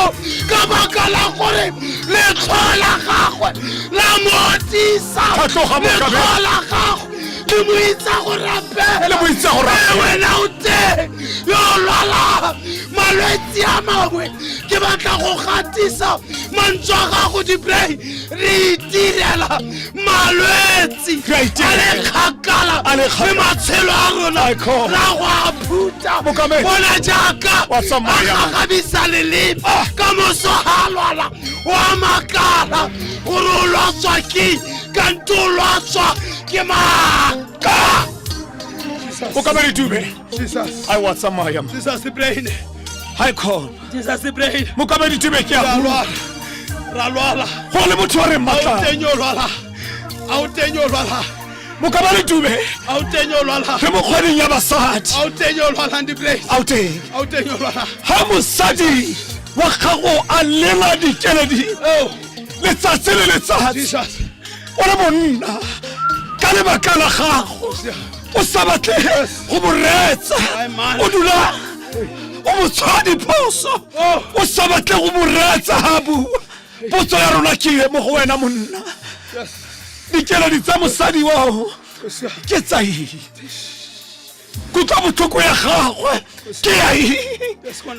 ka baka la gore letlho la gagwe la motisa letlho la gagwe le mo itsa go rapela wena o teng yo lwala malwetse a mangwe ke batla go gatisa mantswe a gago dibrei re itirela malwetse a le kgakala le matshelo a rona ra go a phutha bona jaaka a gagabisa leleme ka moso ga lwala wa makala gore o lwatswa ke kante o lwatswa ke maaka o ka ba ditube ai wa tsamaya hi khona mokabedi tube ke a ra lwala go le motho wa re mmatlang a o teng yo lwala mokabadi tube a o teng yo lwala re mo kgweding ya basadi a o teng yo lwalang diplace a o teng a o teng yo lwala ha mosadi wa gago a lela dikeledi letsatsi le letsatsi o le monna ka lebaka la gago o sa batle go mo reetsa o dula o mo tshwara diphoso o sa batle go mo reetsa ga bua potso ya rona ke e mo go wena monna dikeledi tsa mosadi wao ke tsa eng kutlwa botlhoko ya gagwe ke ya eng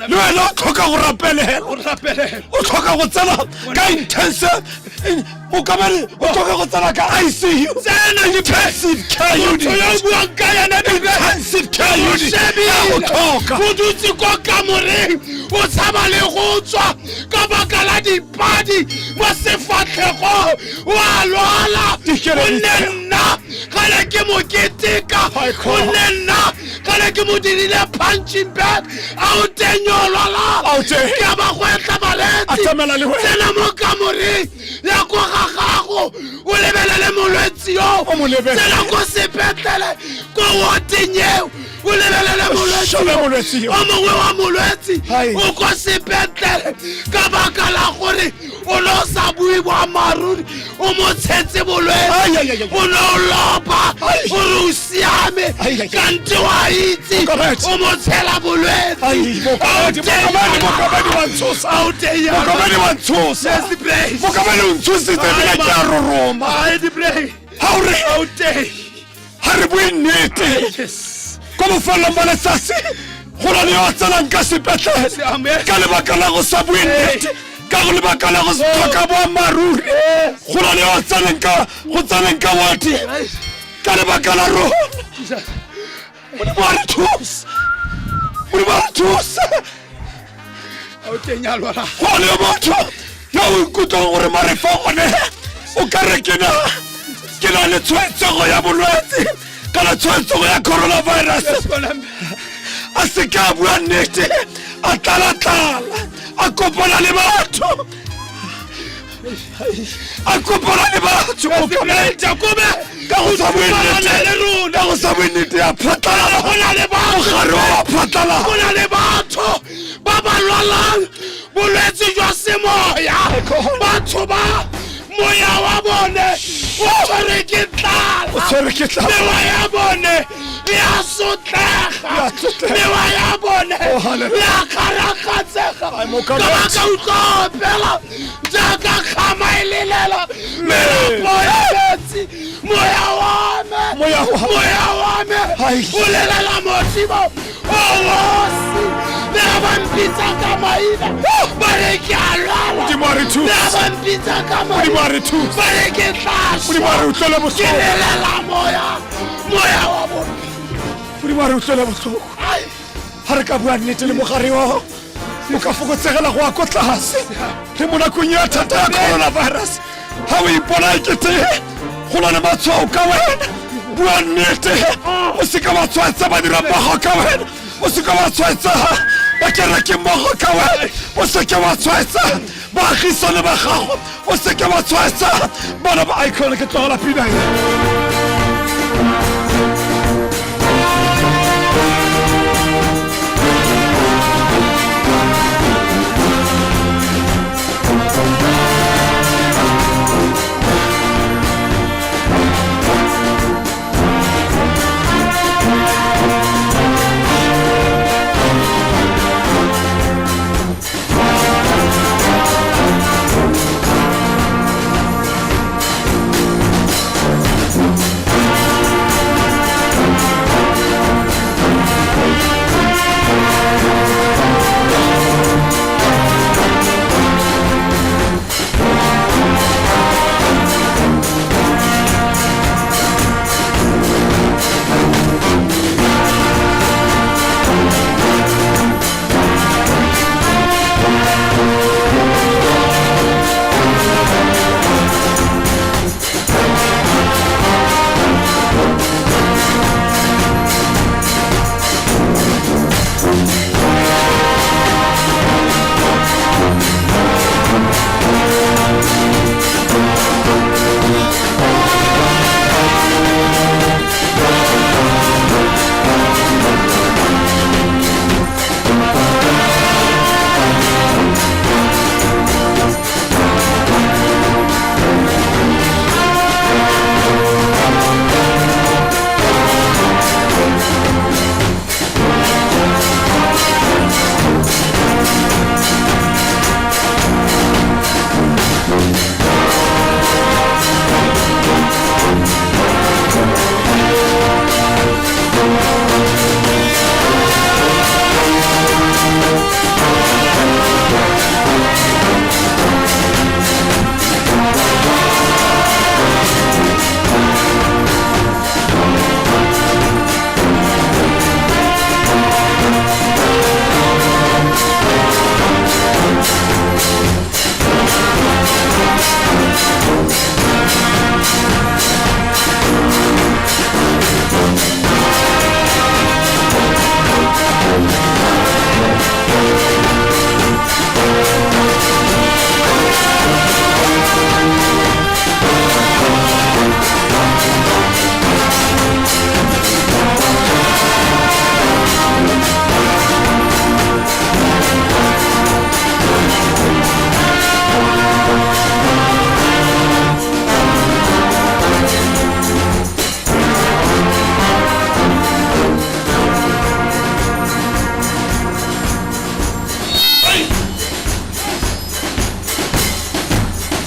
le wena o tlhoka go rapelela o tlhoka go tsena ka intensive o ka bere o tlhoka go tsena ka ICU intensive care unit intensive care unit ya go tlhoka o dutse ko kamoreng o tshaba le go tswa ka baka la dipadi mo sefatlhegong wa lwala gonne nna gale ke mo keteka gonne nna gale ke mo dirile punching bag a o teng yo lwala ke a ba go etla baretsi tsena mo kamoreng ya ko ga gago o lebelele molwetsi yo tsena ko sepetlele ko woteng eo o lebelele molwetsi o mongwe wa molwetsi o ko sepetlele ka baka la gore o ne o sa bue boammaaruri o mo tshetse bolwetse o ne o lopa gore o siame kante wa itse o mo tshela bolwetse mokamedi o ntshositse ebile ke a roroma ga o re ga re bue nnete ko bofelelong ba letsatsi go na le yo a tsenang ka sepetlele ka lebaka la go sa bue nnete ka go lebaka la go tlhoka boammaaruri go na le yo a tseneng ka go tseneng ka wate ka lebaka la rona modimo a re thusa modimo a re thusa go le motho yo o ikutlwang gore marefa gone o ka re ke na ke na le tshwaetsego ya bolwetse kana tshwaetsego ya coronavirus a se ke a bua nnete a tlala-tlala a kopana le batho A kopana le batho Jakobe ka go sa bue nnete, ka go sa bue nnete ya phatlalala. Go na le batho, Mogare wa phatlalala. Go na le batho ba ba lwalang bolwetse jwa semoya. Batho ba moya wa bone o tshwere ke tlala. O tshwere ke tlala. Mewa ya bone e a sotlega. Mewa ya bone Oh, hallelujah. e a kgarakgatsega. Ka Ka ba ka utlwa opela jaaka kgama e lelela melapo ya metsi. Moya wa me, Moya wa me. moya wa me o lelela Modimo o osi. Le ha ba mpitsa ka maina ba re ke a lwala. Modimo a re thuse. Le ha ba mpitsa ka maina Modimo a re thuse. ba re ke tla shwa. Modimo a re utlwele Ke bohloko. lelela moya, moya wa bophelo. Modimo a re utlwele bohloko. Ga re ka bua nnete le mogare o o ka fokotsegela go ya ko tlase. Re mo nakong ya thata ya coronavirus. Ga o ipona ekete go na le matshwao ka wena, bua nnete. O seka wa tshwaetsa badirammogo ka wena, o seka wa tshwaetsa bakerekimmogo ka wena, o seke wa tshwaetsa baagisane ba gago, o seke wa tshwaetsa bana ba Icon. Ke tlogela pina e.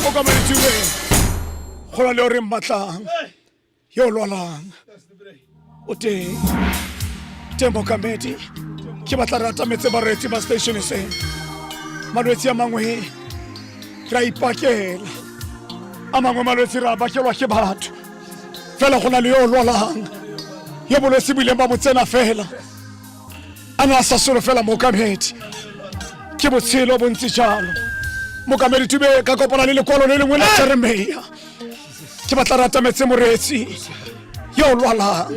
O ka moretube go na le o re mmatlang yo o lwalang o teng teng mokamedi. Ke batla re atametse bareetsi ba station se. Malwetse a mangwe re a ipakela, a mangwe malwetse re a bakelwa ke batho fela. Go na le yo o lwalang yo bolwetse bo ileng ba mo tsena fela a ne a sa solofela. Mookamedi, ke botshelo bo ntse jalo. Mokamedi Tube, ka kopana le lekwalo le lengwe la Jeremia. Ke batla re atametse moreetsi yo o lwalang.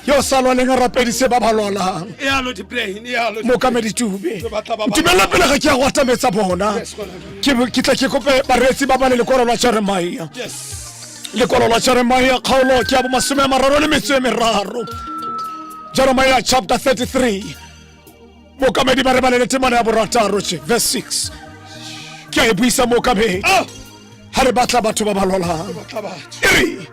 Yo sa lwaleng a rapedise ba ba lwalang. Mookamedi Tube, ntumelela pele ga ke ya go atametsa bona, ke tla ke kope bareetsi ba bale lekwalo la Jeremia. Lekwalo la Jeremia, kgaolo ke ya bomasome a mararo le metso e meraro. Jeremiah chapter 33. Mookamedi, ba re balele temana ya borataro, verse 6. Ke a e buisa, mookamedi. Ga re batla batho ba ba lwalang, e re,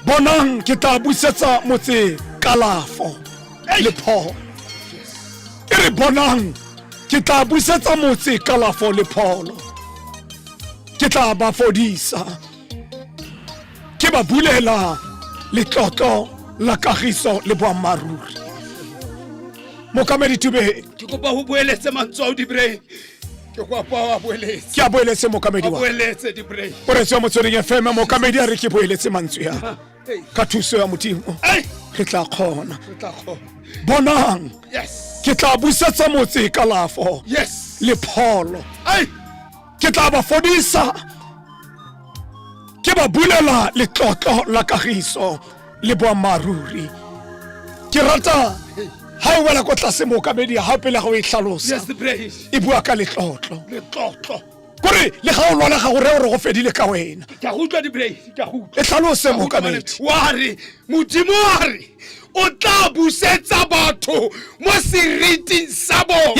bonang, ke tla busetsa motse kalafo le pholo. E re, bonang, ke tla busetsa motse kalafo le pholo, ke tla ba fodisa, ke ba bulela letlotlo la kagiso le boammaaruri. Mokamedi Tube, ke kopa go boeletse mantswe ao, Dibrain. Ke kopa wa boeletse. Ke a boeletse, mokamedi wa boeletse, Dibrain. O retse wa Motsweding FM. Mokamedi a re ke boeletse mantswe a. Ka thuso ya Modimo re tla kgona. Bonang, ke tla busetsa motse kalafo le pholo, ke tla ba fodisa, ke ba bulela letlotlo la kagiso le boammaaruri. Ke rata ha o wela ko tlase, mookamedi, ha pele ga o e tlhalosa, e bua ka letlotlo, kore le ga o lwala ga go reye gore go fedile ka wena. E tlhalose, mookamedi. Wa re Modimo wa re o tla busetsa batho mo seriting sa bone.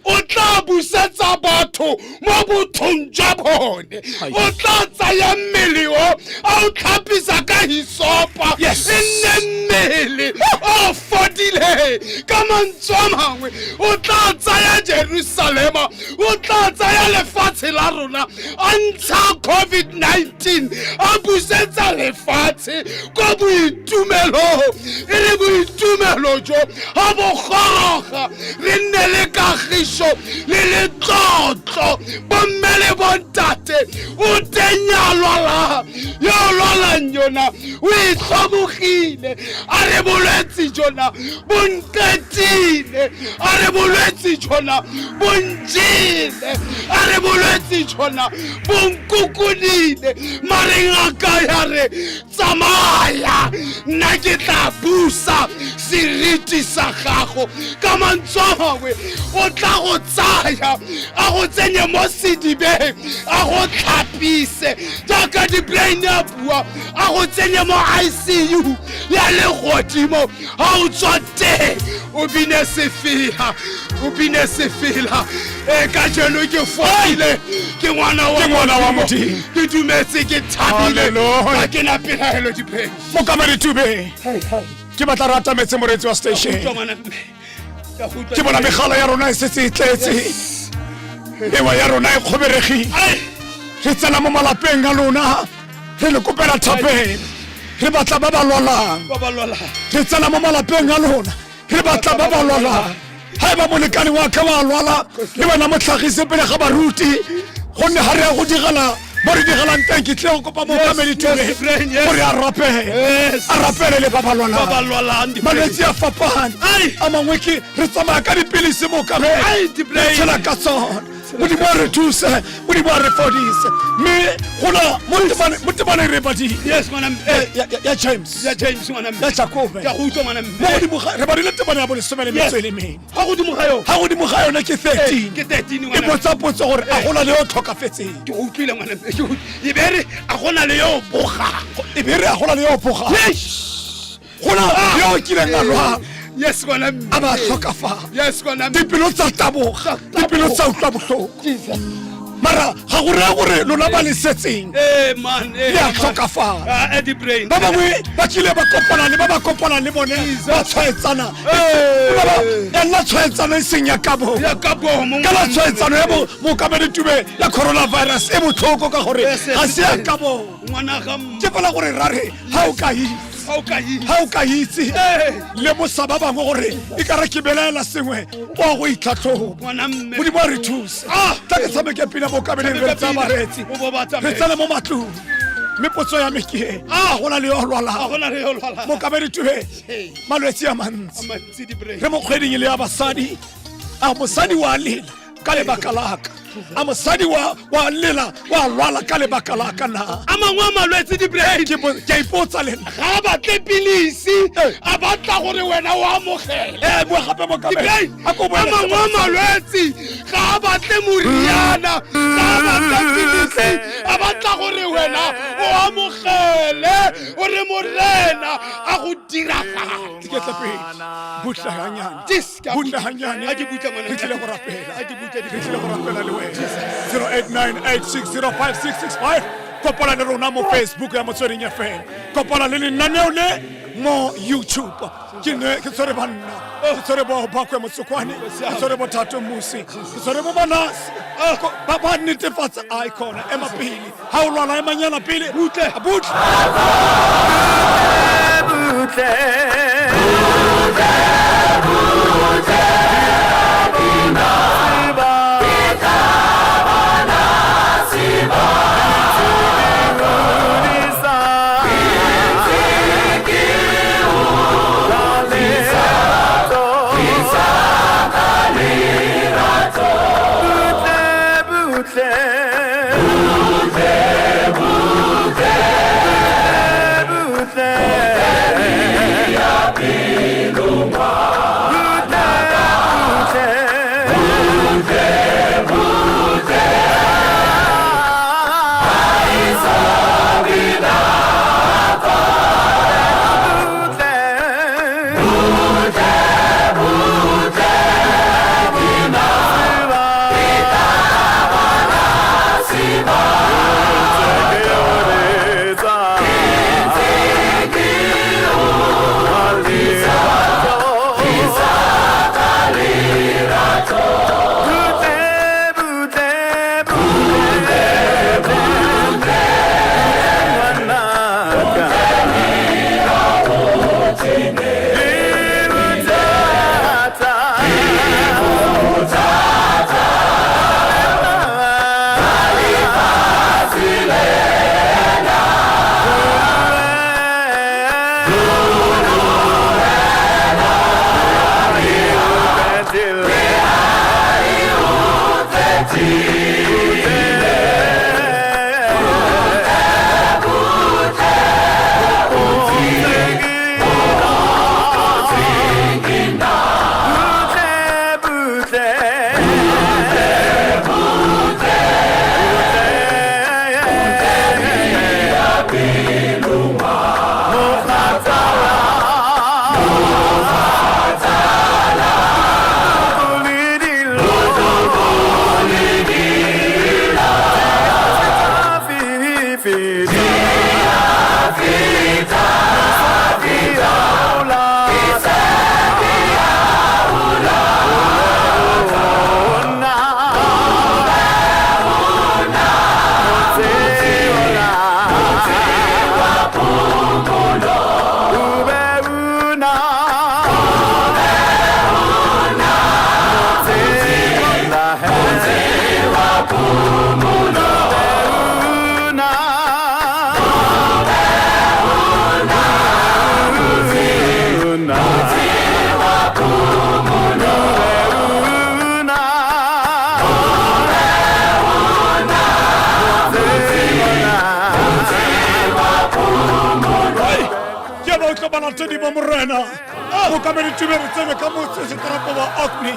O tla busetsa batho mo bothong jwa bone. O tla tsaya mmele o a o tlhapisa ka hisopa, e nne mmele o fodile. Ka mantswe a mangwe, o tla tsaya Jerusalema, o tla tsaya lefatshe la rona, a ntsha COVID-19, a busetsa lefatshe ko boitumelong. E re boitumelo jo ga bo goroga, re nne le kagiso le letlotlo. Bomme le bontate, o teng ya lwalang, yo o lwalang yona o itlhobogile, a re bolwetse jona bo nqetile, a re bolwetse jona bo njele, a re bolwetse jona bo nkokonile, mare ngaka ya re tsamaya, nna ke tla busa seriti sa gago. Ka mantswe a mangwe, o tla go tsaya a go tsenye mo sedibeng, a go tlhapise jaaka di-brain a bua, a go tsenye mo ICU ya legodimo. Ga o tswa teng o bine sefela, o bine sefela e ka jeno ke fodile, ke ngwana wa Modimo, ke dumetse, ke thabile, ga ke na pelaelo, Dibrain. Mokamedi Tube, ke batla re atametse moreetsi wa station. Ke bona megala ya rona e setse e tletse, ewa ya rona e kgoberegile. Re tsena mo malapeng a lona, re le kopela thapelo, re batla ba ba lwalang. Re tsena mo malapeng a lona, re batla ba ba lwalang. Ga e ba molekane wa ka wa lwala, le wena mo tlhagise pele ga baruti, gonne ga re ya go digela mo re digelang teng. Ke tlile go kopa mookamedi Tube gore a rapele, a rapele le ba ba lwalang. Malwetse a fapane, a mangwe ke re tsamaya ka dipilisi, mookamedi, re tshela ka tsone. Modimo a re thuse, Modimo a re fodise. Mme gona mo temaneng re badile ya James, ya James, ngwana ya Jakobe, ke go utlwa, ngwana. Mo godimo ga re badile temana ya bolesome le metso e le mene. Ga godimo ga yone, ga godimo ga yone ke 13. Ke 13. E botsa potso gore a gona le yo tlhokafetseng. Ke go utlwile, ngwana. E be re a gona le yo boga. E be re a gona le yo boga, gona yo o kileng a lwala, Yes, ngwana. A ba tlhokafala. Yes, ngwana. Dipelo tsa taboga, dipelo tsa utlwa botlhoko, mara ga go raya gore lona ba le setseng le a tlhokafala. Ba bangwe ba kile ba kopana le ba ba kopana le bone, ba tshwaetsana, ya nna tshwaetsano e seng ya kabo. Kana tshwaetsano ya mookamedi Tube ya coronavirus e botlhoko ka gore ga se ya kabo. Ke fela gore ra re ga o ka itse, ga o ka itse, lemosa ba bangwe gore e ka re ke belaela sengwe o go itlhatlhoba. Modimo a re thuse. Tla ke tshameke pina, bokabeleng, re tsaya bareetsi, re tsene mo matlong. Mme potso ya me ke, a gona le yo lwalang, mokabedi Tube? Malwetse a mantsi, re mo kgweding le ya basadi. A mosadi wa lela ka lebaka laka. A mosadi wa wa lela wa lwala ka lebaka la ka na? A mangwe a malwetse di-brain Ke ke a ipotsa le nna. Ga a batle pilisi, a batla gore wena o amogele. Ee, bua gape, Mokamedi. Di-brain, A ko a boele mangwe a malwetse ga a batle moriana, ga a batle pilisi, a batla gore wena o amogele o re Morena a go diragatse. Ke tla pele. Butle hanyane. Butle hanyane. A ke butle, ngwana. Re tlile go rapela. A ke butle. Re tlile go rapela le wena. 0898605665. Kopana le rona mo Facebook ya Motsweding FM. Kopana le lenaneo le mo YouTube. Ke ne ke tshwere banna. Ke tshwere bo Bakwe Motsokwane. Ke tshwere bo Thato Mmusi. Ke tshwere bo Manase. Ba ba netefatsa icon ema pele. Ha o lwala emanyana pele. Butle. Butle. Butle. Ke ba utlwa balatedi ba Morena. Mokamedi Tube, re tsene ka motse setoropo wa Orkney.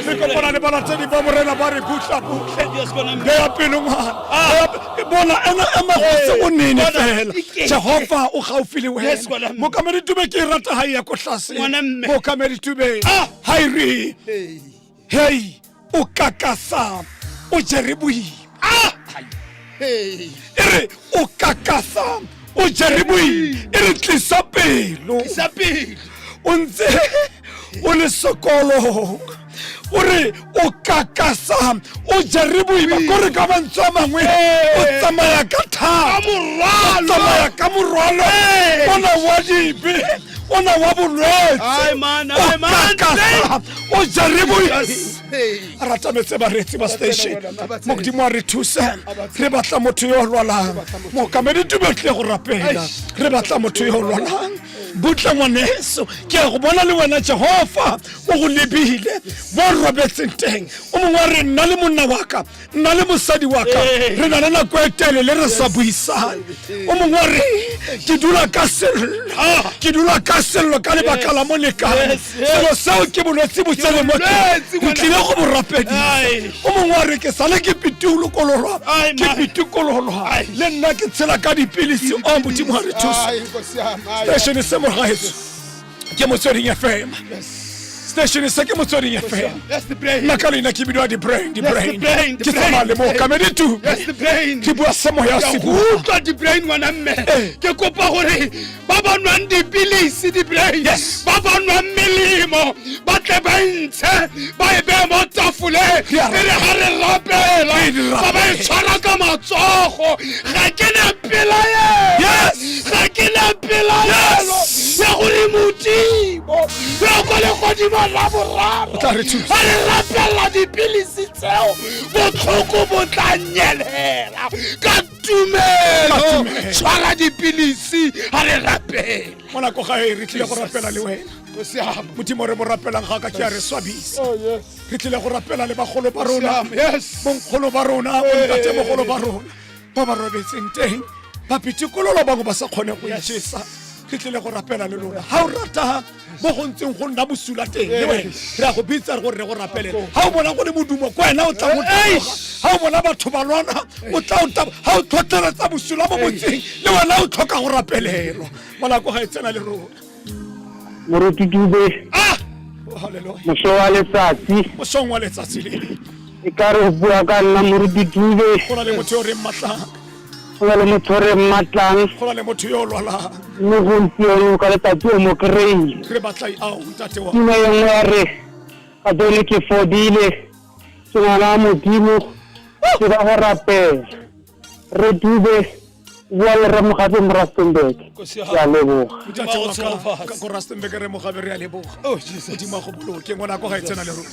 Re kopana le balatedi ba Morena ba re butla butle. Beya pelo ngwana. Bona ena ema go se o nene fela. Jehova o gaufi le wena. Mokamedi Tube, ke e rata ha e ya ko tlase. Mokamedi Tube, ha e re hei o kakasa o jere boima. E re o kakasa o jere boima. E re tlisa pelo. O ntse o le sekolong. O re o kakasa o jere boima. Kore ka mantswe a mangwe o tsamaya ka thata. O tsamaya ka morwalo. Ona wa dibe, ona wa bolwetse. Ai, man, O ai, man. kakasa o jere boima. A ratametse bareetsi ba station. Modimo a re thuse. Re batla motho yo o lwalang. Mookamedi Tube o tlile go rapela. Re batla motho yo o lwalang. Butla ngwaneso, ke a go bona le wena Jehofa o go lebile mo robetseng teng. O mongwe a re nna le monna wa ka, nna le mosadi wa ka re na le nako e telele re sa buisane. O mongwe a re ke dula ka sello, ke dula ka sello ka lebaka la molekane. Selo seo ke bolwetse bo tsene mo teng, re tlile go bo rapedisa. O mongwe a re ke sale ke pitolokololwa, ke pitikololwa le nna ke tshela ka dipilisi. O Modimo wa re thusa. Station se mogaetso ke Motsweding FM. Station se ke Motsweding FM. Nna ka leina ke bidiwa di-brain, di-brain. Ke tsamaya le mookamedi tu, ke bua se moya se bua. Utlwa di-brain ngwana mme, ke kopa gore ba ba nwang dipilisi di-brain, ba ba nwang melemo, ba tle ba ntshe ba e beye mo tafoleng, e re ga re rapela ba ba e tshwara ka matsogo. Ga ke na pelaelo, ga ke na pelaelo ya gore Modimo yo kwa legodimo la boraro ga re rapelela dipilisi tseo, botlhoko bo tla nyelela ka tumelo. Tshwara dipilisi ga re rapela. Mo nako ga e re tlile go rapela le wena. Modimo re mo rapelang ga ka ke a re swabisa. Re tlile go rapela le bagolo ba rona, bonkgolo ba rona, bontatemogolo ba rona ba ba robetseng teng, ba pitikololo, bangwe ba sa kgone go ijesa. Re tlile go rapela le lona. Ga o rata mo go ntseng go nna bosula teng, le wena re a go bitsa gore re go rapelele. Ga o bona go le modumo ko wena o tla go taboga, ga o bona batho ba lwana o tla o taba, ga o tlhotlheletsa bosula mo motseng le wena o tlhoka go rapelelwa. Molako ga e tsena le rona. Moruti Dube. Moso wa letsatsi. Mosong wa letsatsi le. E ka re o bua ka nna, Moruti Dube. Go na le motho yo re mmatlang. Go na le motho re mmatlang. Go na le motho yo o lwalang. Mme gompieno ka letsatsi o mo kry-ile. Re batla ao ntate wa. Pina e nngwe ya re ka jone ke fodile, ke ngwana wa Modimo, ke ka go rapela. Re Dube bua le Remogabe mo Rustenburg. Ke a leboga. Ntate wa ka ko Rustenburg, re Mogabe, re a leboga. Modimo a go boloke. Ngwana ko ga e tsena le rona.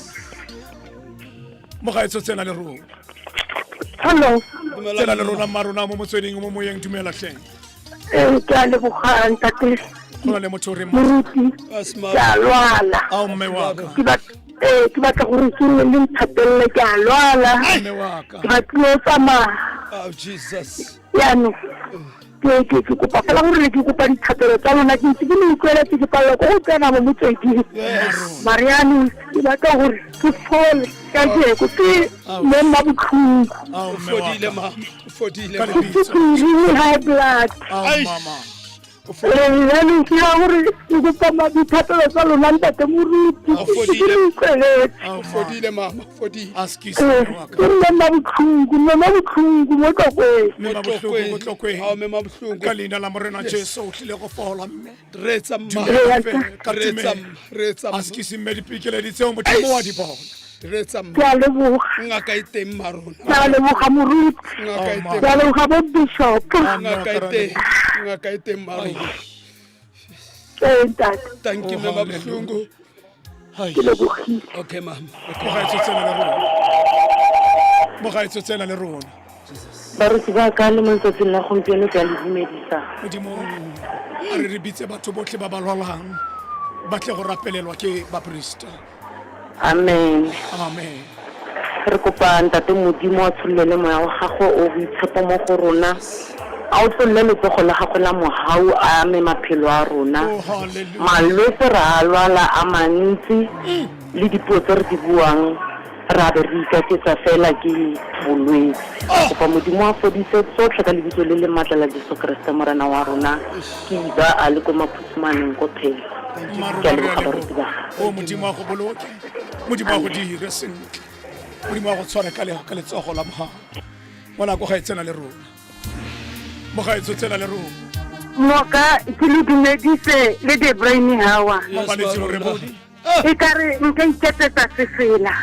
Mogaetso tsena le rona. Hello. Tsena le rona mma rona mo motsweding mo moyeng, dumela tleng. Ke a leboga ntate. Go na le motho o re Moruti. Ke a lwala. Ao mme wa ka. Ke ke batla gore ke nne le nthapelele, ke a lwala. Mme wa ka. Ke batlile go tsamaya. Oh Jesus. Yaanong ke kopa fela gore ne ke kopa dithapelo tsa lona, ke ntse ke le utlweletse, ke palelwa ko go tsena mo motsweding. Mare yaanong ke batla gore ke fole ka jeko, ke mme mma botlhoko. Ao mme wa Fodile ka. ma. Fodile Ka ma. lebitso. Ke le high blood. Ao mama. Jaanong ke ya gore ke kopa dithapelo tsa lona ntate moruti, ke le utlweletse. O fodile mama, fodile. Askis mme wa ka. Ke mme mma botlhoko, mme mma botlhoko mo Tlokweng. Mme ma bohloko ko Tlokweng. Ao mme ma bohloko. Ka leina la Morena Jesu o tlile go fola mme. Reetsa mma. Dumela fela, ka Reetsa tumelo. mma, reetsa mma. Askis mme dipikeledi tseo Modimo wa di bona. Reetsa mma. Ke a leboga. Ngaka e teng mma rona. Ke a leboga moruti. Ngaka e teng. Ke a leboga bo bishop. Ngaka e teng. Ngaka e teng mma rona. Ee ntate. Thank you mme ma bohloko. Ke lebogile. Okay mama. Mogaetso tsena le rona. Mogaetso tsena le rona. Baruti ba ka le mo letsatsing la gompieno ke a le dumedisa. Modimo a re re bitse batho botlhe ba ba lwalang ba tle go rapelelwa ke baporista. Amen. Amen. Re kopa ntate Modimo a tshololele moya wa gagwe o boitshepo mo go rona, a o tlolle letsogo la gagwe la mohau a ame maphelo a rona. Malwetse re a lwala a mantsi, le dipuo tse re di buang re a be re ikaketsa fela ke bolwetse. Kopa Modimo a fodise tsotlhe ka lebitso le le maatla la Jesu Kriste Morena wa rona. Ke Iba a le ko Maphutshumaneng ko Phela. Ke a leboga baruti ba gago. O Modimo a go boloke. Modimo a go dire sentle. Modimo a go tshware ka ka letsogo la mogala. Mo nako ga e tsena le rona. Mogaetso tsena le rona. Moka ke le dumedise le the brain hawa. Mabaletse re bone. E ka re nka iketsetsa sefela.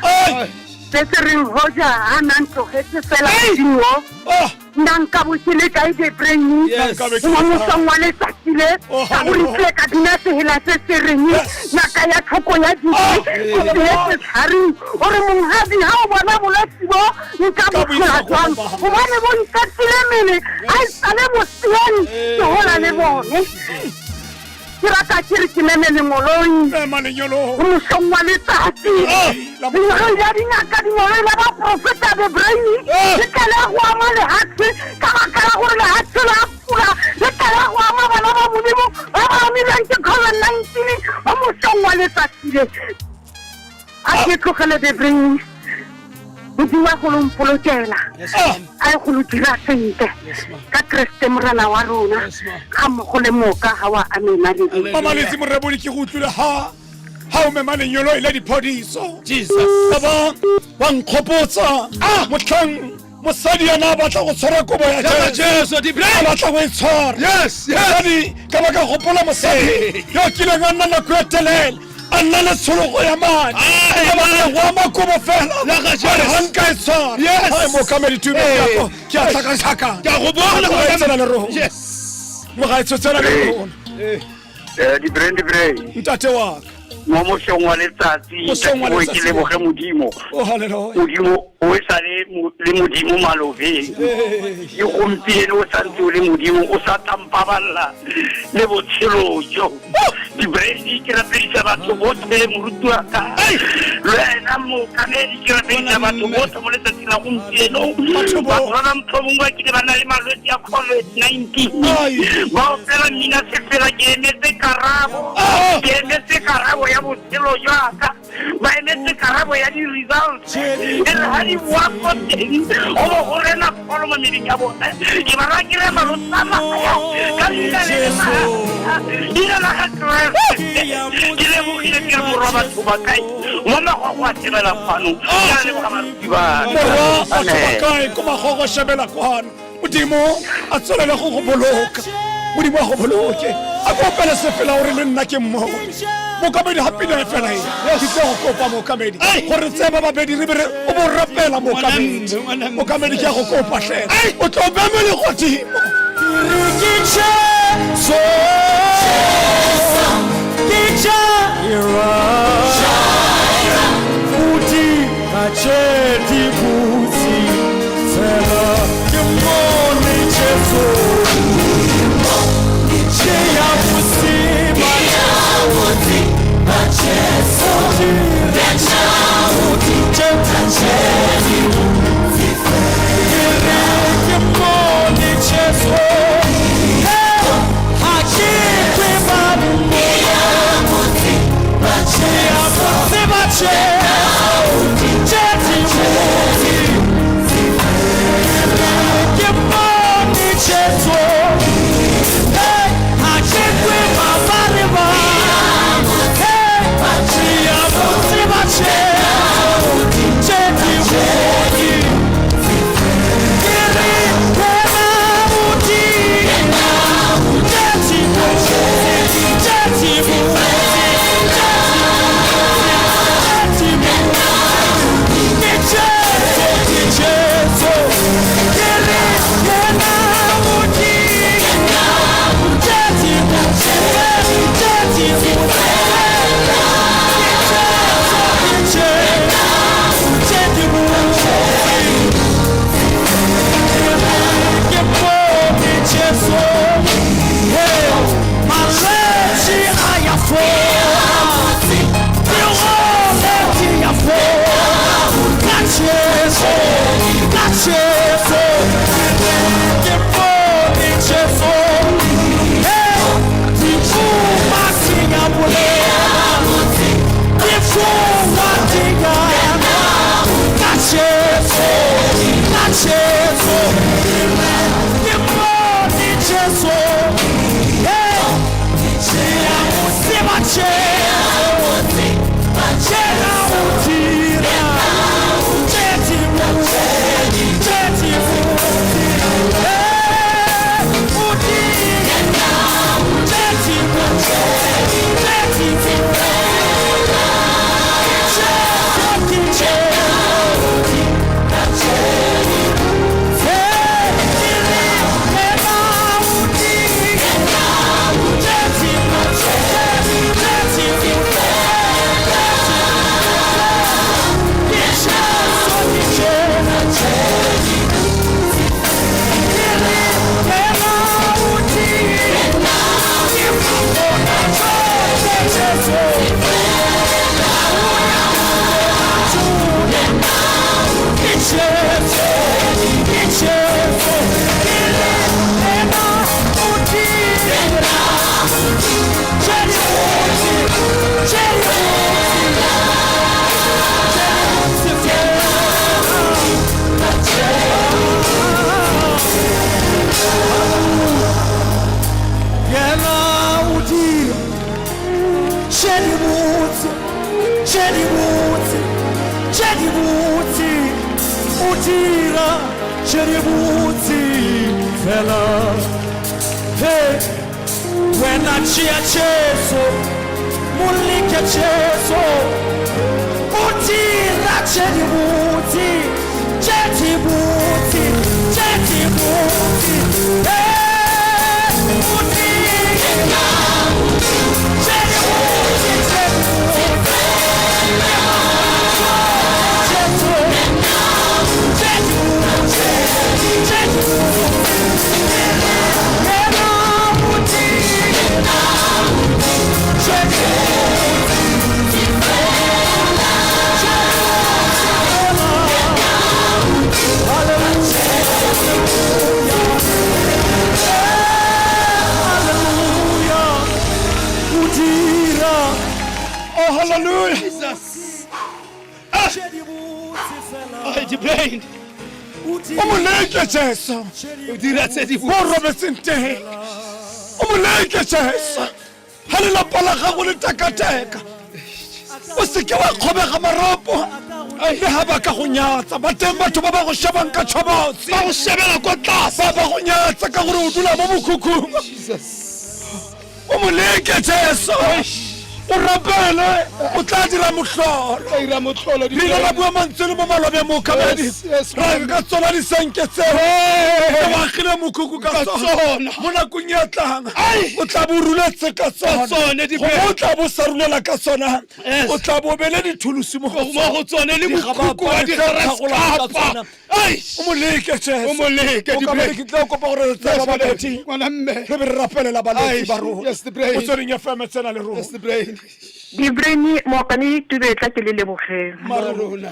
Se se reng hoja a na ntlogetse fela Modimo o. Nna nka bo ke le kae the brain. Mo mosong wa letsatsi le ka gore tlile ka bina sehela se se reng ngaka ya tlhoko ya dibe o tseye setlhareng o re monghadi ha o bona bolwetse bo nka bo phela jwang gobane bo nkatile mmele a e sale boseeng ke gola le bone. Ke rata ke re ke meme lengoloi. Mema lenyoloi. Go mosong wa letsatsi. Lengoloi la dingaka, lengoloi la baprofeta the brain. Le tlele go ama lehatshe ka baka la gore lehatshe la pula. Le tlele go ama bana ba Modimo ba ba amilweng ke COVID-19 mo mosong wa letsatsi le. A ke tlogele the brain. Modimo a go lo mpolokela. A ye go lo dira sentle. Ka Kreste Morena wa rona. Ga mmogo le moka ga wa amena le. Mama Lizzy Morebodi ke go utlwile ha ha o mema lenyoloi la diphodiso. Jesus. Ba wa nkgopotsa motlhang mosadi yana a batla go tshwara kobo ya Jesu, di a batla go e tshwara. Yes, yes. Mosadi ka ba ka gopola mosadi yo kileng a nna nako e telele a nna le tshologo ya madi. A batla go ama kobo fela. La ga Jesu. A re ha nka e tshwara. Yes. Ai, mookamedi tume Hey. ke a ke a tlhakatlhakana. Ke a go bona. Mogaetsho tsena le rona. Yes. Mogaetsho tsena le rona. Di brain di brain. Ntate wa ka. Mo mosong wa letsatsi, Mosong wa ke letsatsi. leboge Modimo. Oh, hallelujah. Modimo o e sale le Modimo malobeng. Ke gompieno o santse o le Modimo, o sa tlampaballa le botshelo jo. Di brain ke rapedisa batho botlhe, moruti wa ka. Le wena mookamedi, ke rapedisa batho botlhe mo letsatsing la gompieno. Batho ba ba motlhomongwe ba kile ba na le malwetse a COVID-19. Ba opela mmina sefela, ke emetse karabo. Ke emetse karabo ya botshelo jwa ka. Ba emetse karabo ya di-results. E re ha di boa ko teng, go bo go rena pholo mo mebeleng ya bone. Ke ba raya ke re ba lo tsamaya ka leina le le maatla, leina la ga Kreste. Ke lebogile ke re morwa batho ba kae mo magogo a tebela fano. Ke a leboga baruti ba ka. Morwa batho ba Amen. kae ko magogo a shebela kwano. Modimo a tswelele go go boloka. Modimo a go boloke. A ko opele sefela gore le nna ke mmone. Mookamedi ga pina e fela e. Ke tlo go kopa mookamedi gore tseye ba babedi re be re o bo rapela mookamedi. Mookamedi ke a go kopa hle. O tlo beme le godimo. dibotse tše dibotse o dira tše dibotse fela he wena tšea Jesu moleke Jesu o dira tše dibotse tše dibotse tše dibotse Hey, o dira tše dibotse tše dibotse Jesu tše dibotse tše dibotse Yena o dira tše dibotse Hallelujah. O dira. Oh, hallelujah. Jesus. Ah. Ai, di brain. O mo leke Jesu. O dira tse di Mo robetseng teng. O mo leke Jesu. Ha lelapa la gago le tekateka. O seke wa kgobega marapo. Le ha ba ka go nyatsa ba teng batho ba ba go shebang ka tshobotsi. Ba go shebela kwa tlase. Ba ba go nyatsa ka gore o dula mo mokhukhung. O mo leke Jesu. O rapele o tla dira mohlolo. Tla dira mohlolo. Re ile ra bua mantswe le mo malobeng mookamedi. Yes, yes, Ra re ka tsona disenke tseo. Re o agile mokhukhu ka Ka tsona. tsona. Mo nakong e tlang. O tla bo o ruletse ka tsona. tsone, di- Gongwe o tla bo sa rulela ka tsona. Yes. O tla bo o bele dithulusi mo Mo go tsone le mokhukhu wa Digaba- digraskapa. tsona. Ai. O mo leke Jesu. O mo leke, di- Mookamedi, ke tla kopa gore re tseye Yes, ba babedi. Ngwana mme. Re be re rapelela balwetse Ai, ba rona. yes, the brain. Motsweding FM tsena le rona. Yes, the brain. Di-brain mookane tubetla ke le lebogeng Marona.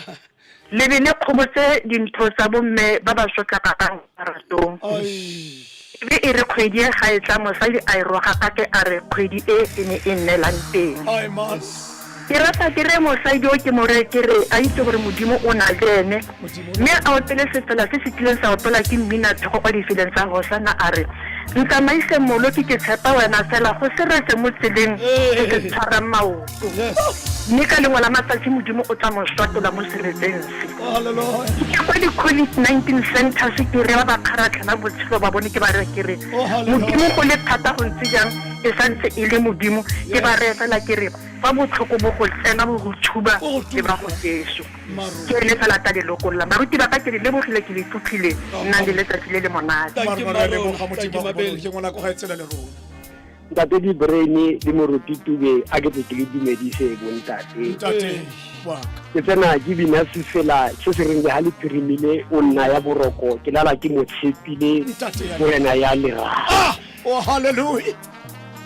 le be le kgobotse dintho tsa bomme ba ba sotlakakang maratong e be e re kgwedi e ga e tla mosadi a e roga kake a re kgwedi e e ne e nnelang teng Ai, man. ke rata ke re mosadi o ke more ke re a itse gore modimo o na le ene mme a opele sefela se se tlileng sa opela ke mmina thoko kwa difeleng tsa hosana a re ntsamaise moloki ke tshepa wena fela go seretse mo tseleng se se tshwarang maoto mme ka lengwe la matsatsi modimo o tla mo swatola mo seretseng se Hallelujah. ke kwa di-covid-19 centers ke re ba ba kgaratlhela botshelo ba bone ke ba re ke re Oh, hallelujah. modimo go le thata go ntse jang e santse e le modimo ke ba reye fela ke re fa botlhoko bo go tsena bo go tshuba Bo go ke ba go jesu ke ene fela ta le lokolola baruti ba ka ke le lebogile ke le tlotlile nnang le letsatsi le le monate Thank you, Marona, re Marona. leboga Thank Modimo you, wa go Mabele. boloke ngwana ko gae tsena le rona. Ntate di-brain le moruti Tube a ke tle ke le dumedise bontate. Ntate wa ka. Ke tsena ke bina sefela se se reng le ha le phirimile o nna ya boroko ke lala ke mo tshepile Ntate ya morena ya lerato. Ah, oh hallelujah.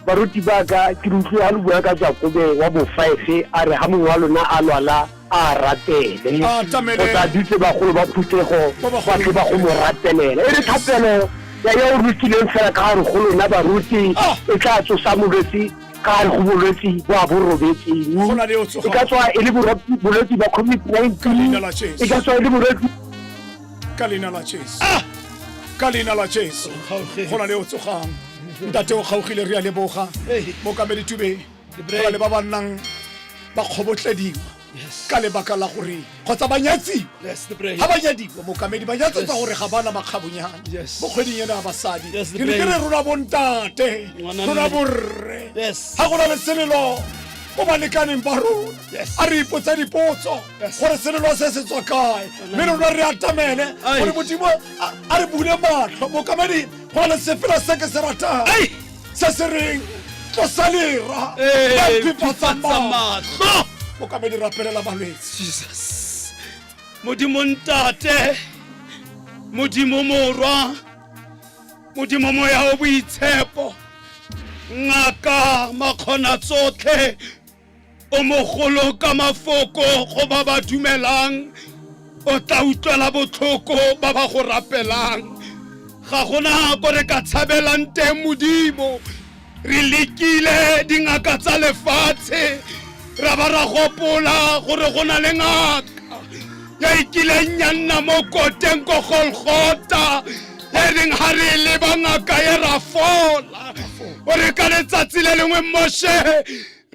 Baruti ba ka ke le utlwe ha le bua ka Jakobe wa bo 5 a re ha mongwe wa lona a lwala a rapele. A atamele. O tla dutse bagolo ba phuthego Ba bagolo. ba tle ba go mo rapelela. E re thapelo ya ya o rutileng fela ka gare go lona baruti Ah. e tla tsosa molwetsi ka gare go bolwetsi bo a bo robetseng. Go na le yo E tsogang. ka tswa e le bolwetsi ba Ka leina la COVID-19 Jesu. e ka tswa e le bolwetsi Ka leina la Jesu. Ka leina la Jesu. Go na le yo tsogang. Ntate o kgaogile re a leboga. Mookamedi Tube. Go na le ba ba nnang ba kgobotlediwa. Ka lebaka la gore kgotsa ba nyatsiwa. Yes, the brain. Ga ba nyadiwa mookamedi ba nyatsetsa gore ga bana makgabonyane. Yes. Mo kgweding ena ya basadi. Yes, the Ke ne ke brain. re rona bontate. Ngwana Rona mme. borre. Yes. Ga go na le selelo mo balekaneng ba rona. Yes. A re ipotsa dipotso Yes. gore selelo se se tswa kae mme rona re atamele Ai. gore modimo a a re bule matlho mookamedi go na le sefela se ke se ratang Ai. se se reng tlosa lera Ee, la mphifatsa mphifatsa matlho matlho. mookamedi rapelela balwetse Jesus. Modimo ntate, Modimo morwa, Modimo moya o boitshepo, ngaka makgona tsotlhe, o mogolo ka mafoko go ba ba dumelang, o tla utlwela botlhoko ba ba go rapelang. Ga gona ko re ka tshabelang teng Modimo. Re lekile dingaka tsa lefatshe, ra ba ra gopola gore go na le ngaka ya ikileng ya nna mo koteng ko Golgotha, e reng ha re leba ngaka e ra fola. O re ka letsatsi le lengwe Moshe,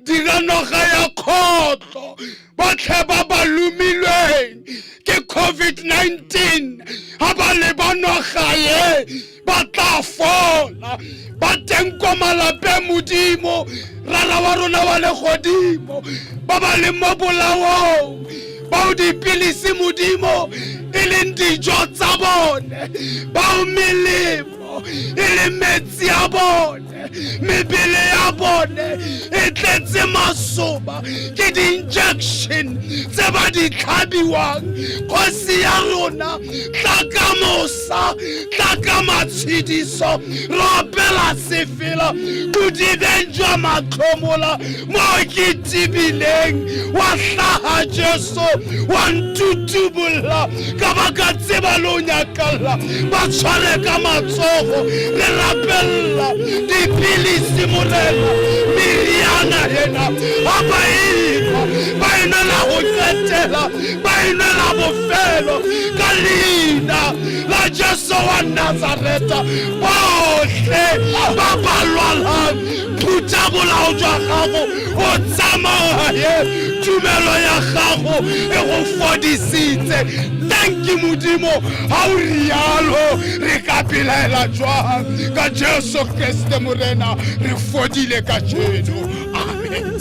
Dira noga ya kgotlo botlhe ba ba lomilweng ke COVID-19 ga ba leba noga ye ba tla fola. Ba teng ko malapeng Modimo rara wa rona wa legodimo, ba ba leng mo bolaong bao dipilisi Modimo e leng dijo tsa bone, bao melemo e leng metsi a bone, mebele ya bone e tletse masoba ke di-injection tse ba di tlhabiwang. Kgosi ya rona, tla ka mosa, tla ka matshediso, re opela sefela bodibeng jwa matlhomola mo ke tibileng, wa hlaha Jesu wa ntutubolla ka ba ka tseba le o nyakalla. Ba tshware ka matsogo, re rapella dipilisi Morena, meriana ena ga ba enwa, ba enwela go qetela, ba enwela bofelo, ka leina la Jesu wa Nazareta. Botlhe ba ba lwalang, phutha bolao jwa gago o tsamaye, tumelo ya gago e go fodisitse. Thank you Modimo, ga o rialo re ka belaela jwang? Ka Jesu Kriste Morena re fodile ka jeno, amen.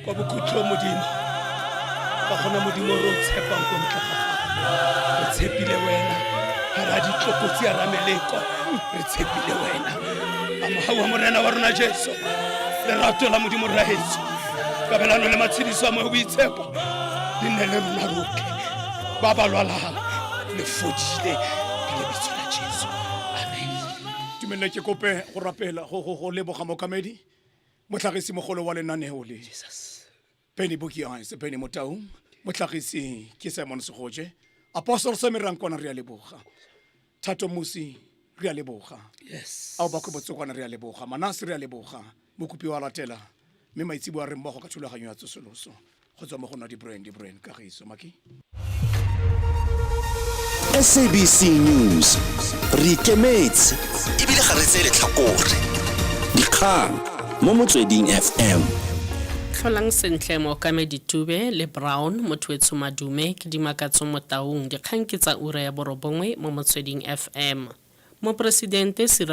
Kwa bokhutlong Modimo, ga gona Modimo re o tshepang ko ntle ga gago. Re tshepile wena ga ra ditlokotsi a ra meleko, re tshepile wena. A mogau wa Morena wa rona Jesu, lerato la Modimo rraetsho, kabelano le matshediso a moya boitshepo di nne le rona rotlhe. Ba ba lwalang le fodile ka lebitso la Jesu, amen. Tumelele ke kope go rapela go leboga mokamedi motlhagisi mogolo wa lenaneo le, Benny Bokiais, Benny Motaung, motlhagisi ke Simon Segoje, Apostle Semirankwana, re a leboga. Thato Musi, re a leboga. Yes. Ao bakwe botsokwana, re a leboga. Manase, re a leboga. Mokopi wa latela mme maitsibo a re mmogo ka thulaganyo ya tsosoloso go tswa mo go nna di-brain di-brain kagiso maki. SABC News, re ikemetse ebile ga re tseye letlhakore. Dikgang mo Motsweding FM. Tlholang sentle mookamedi Tube le Brown motho wetsho madume ke Dimakatso Motaung. Dikgang ke tsa ura ya borobongwe mo Motsweding FM. Moporesidente Cyril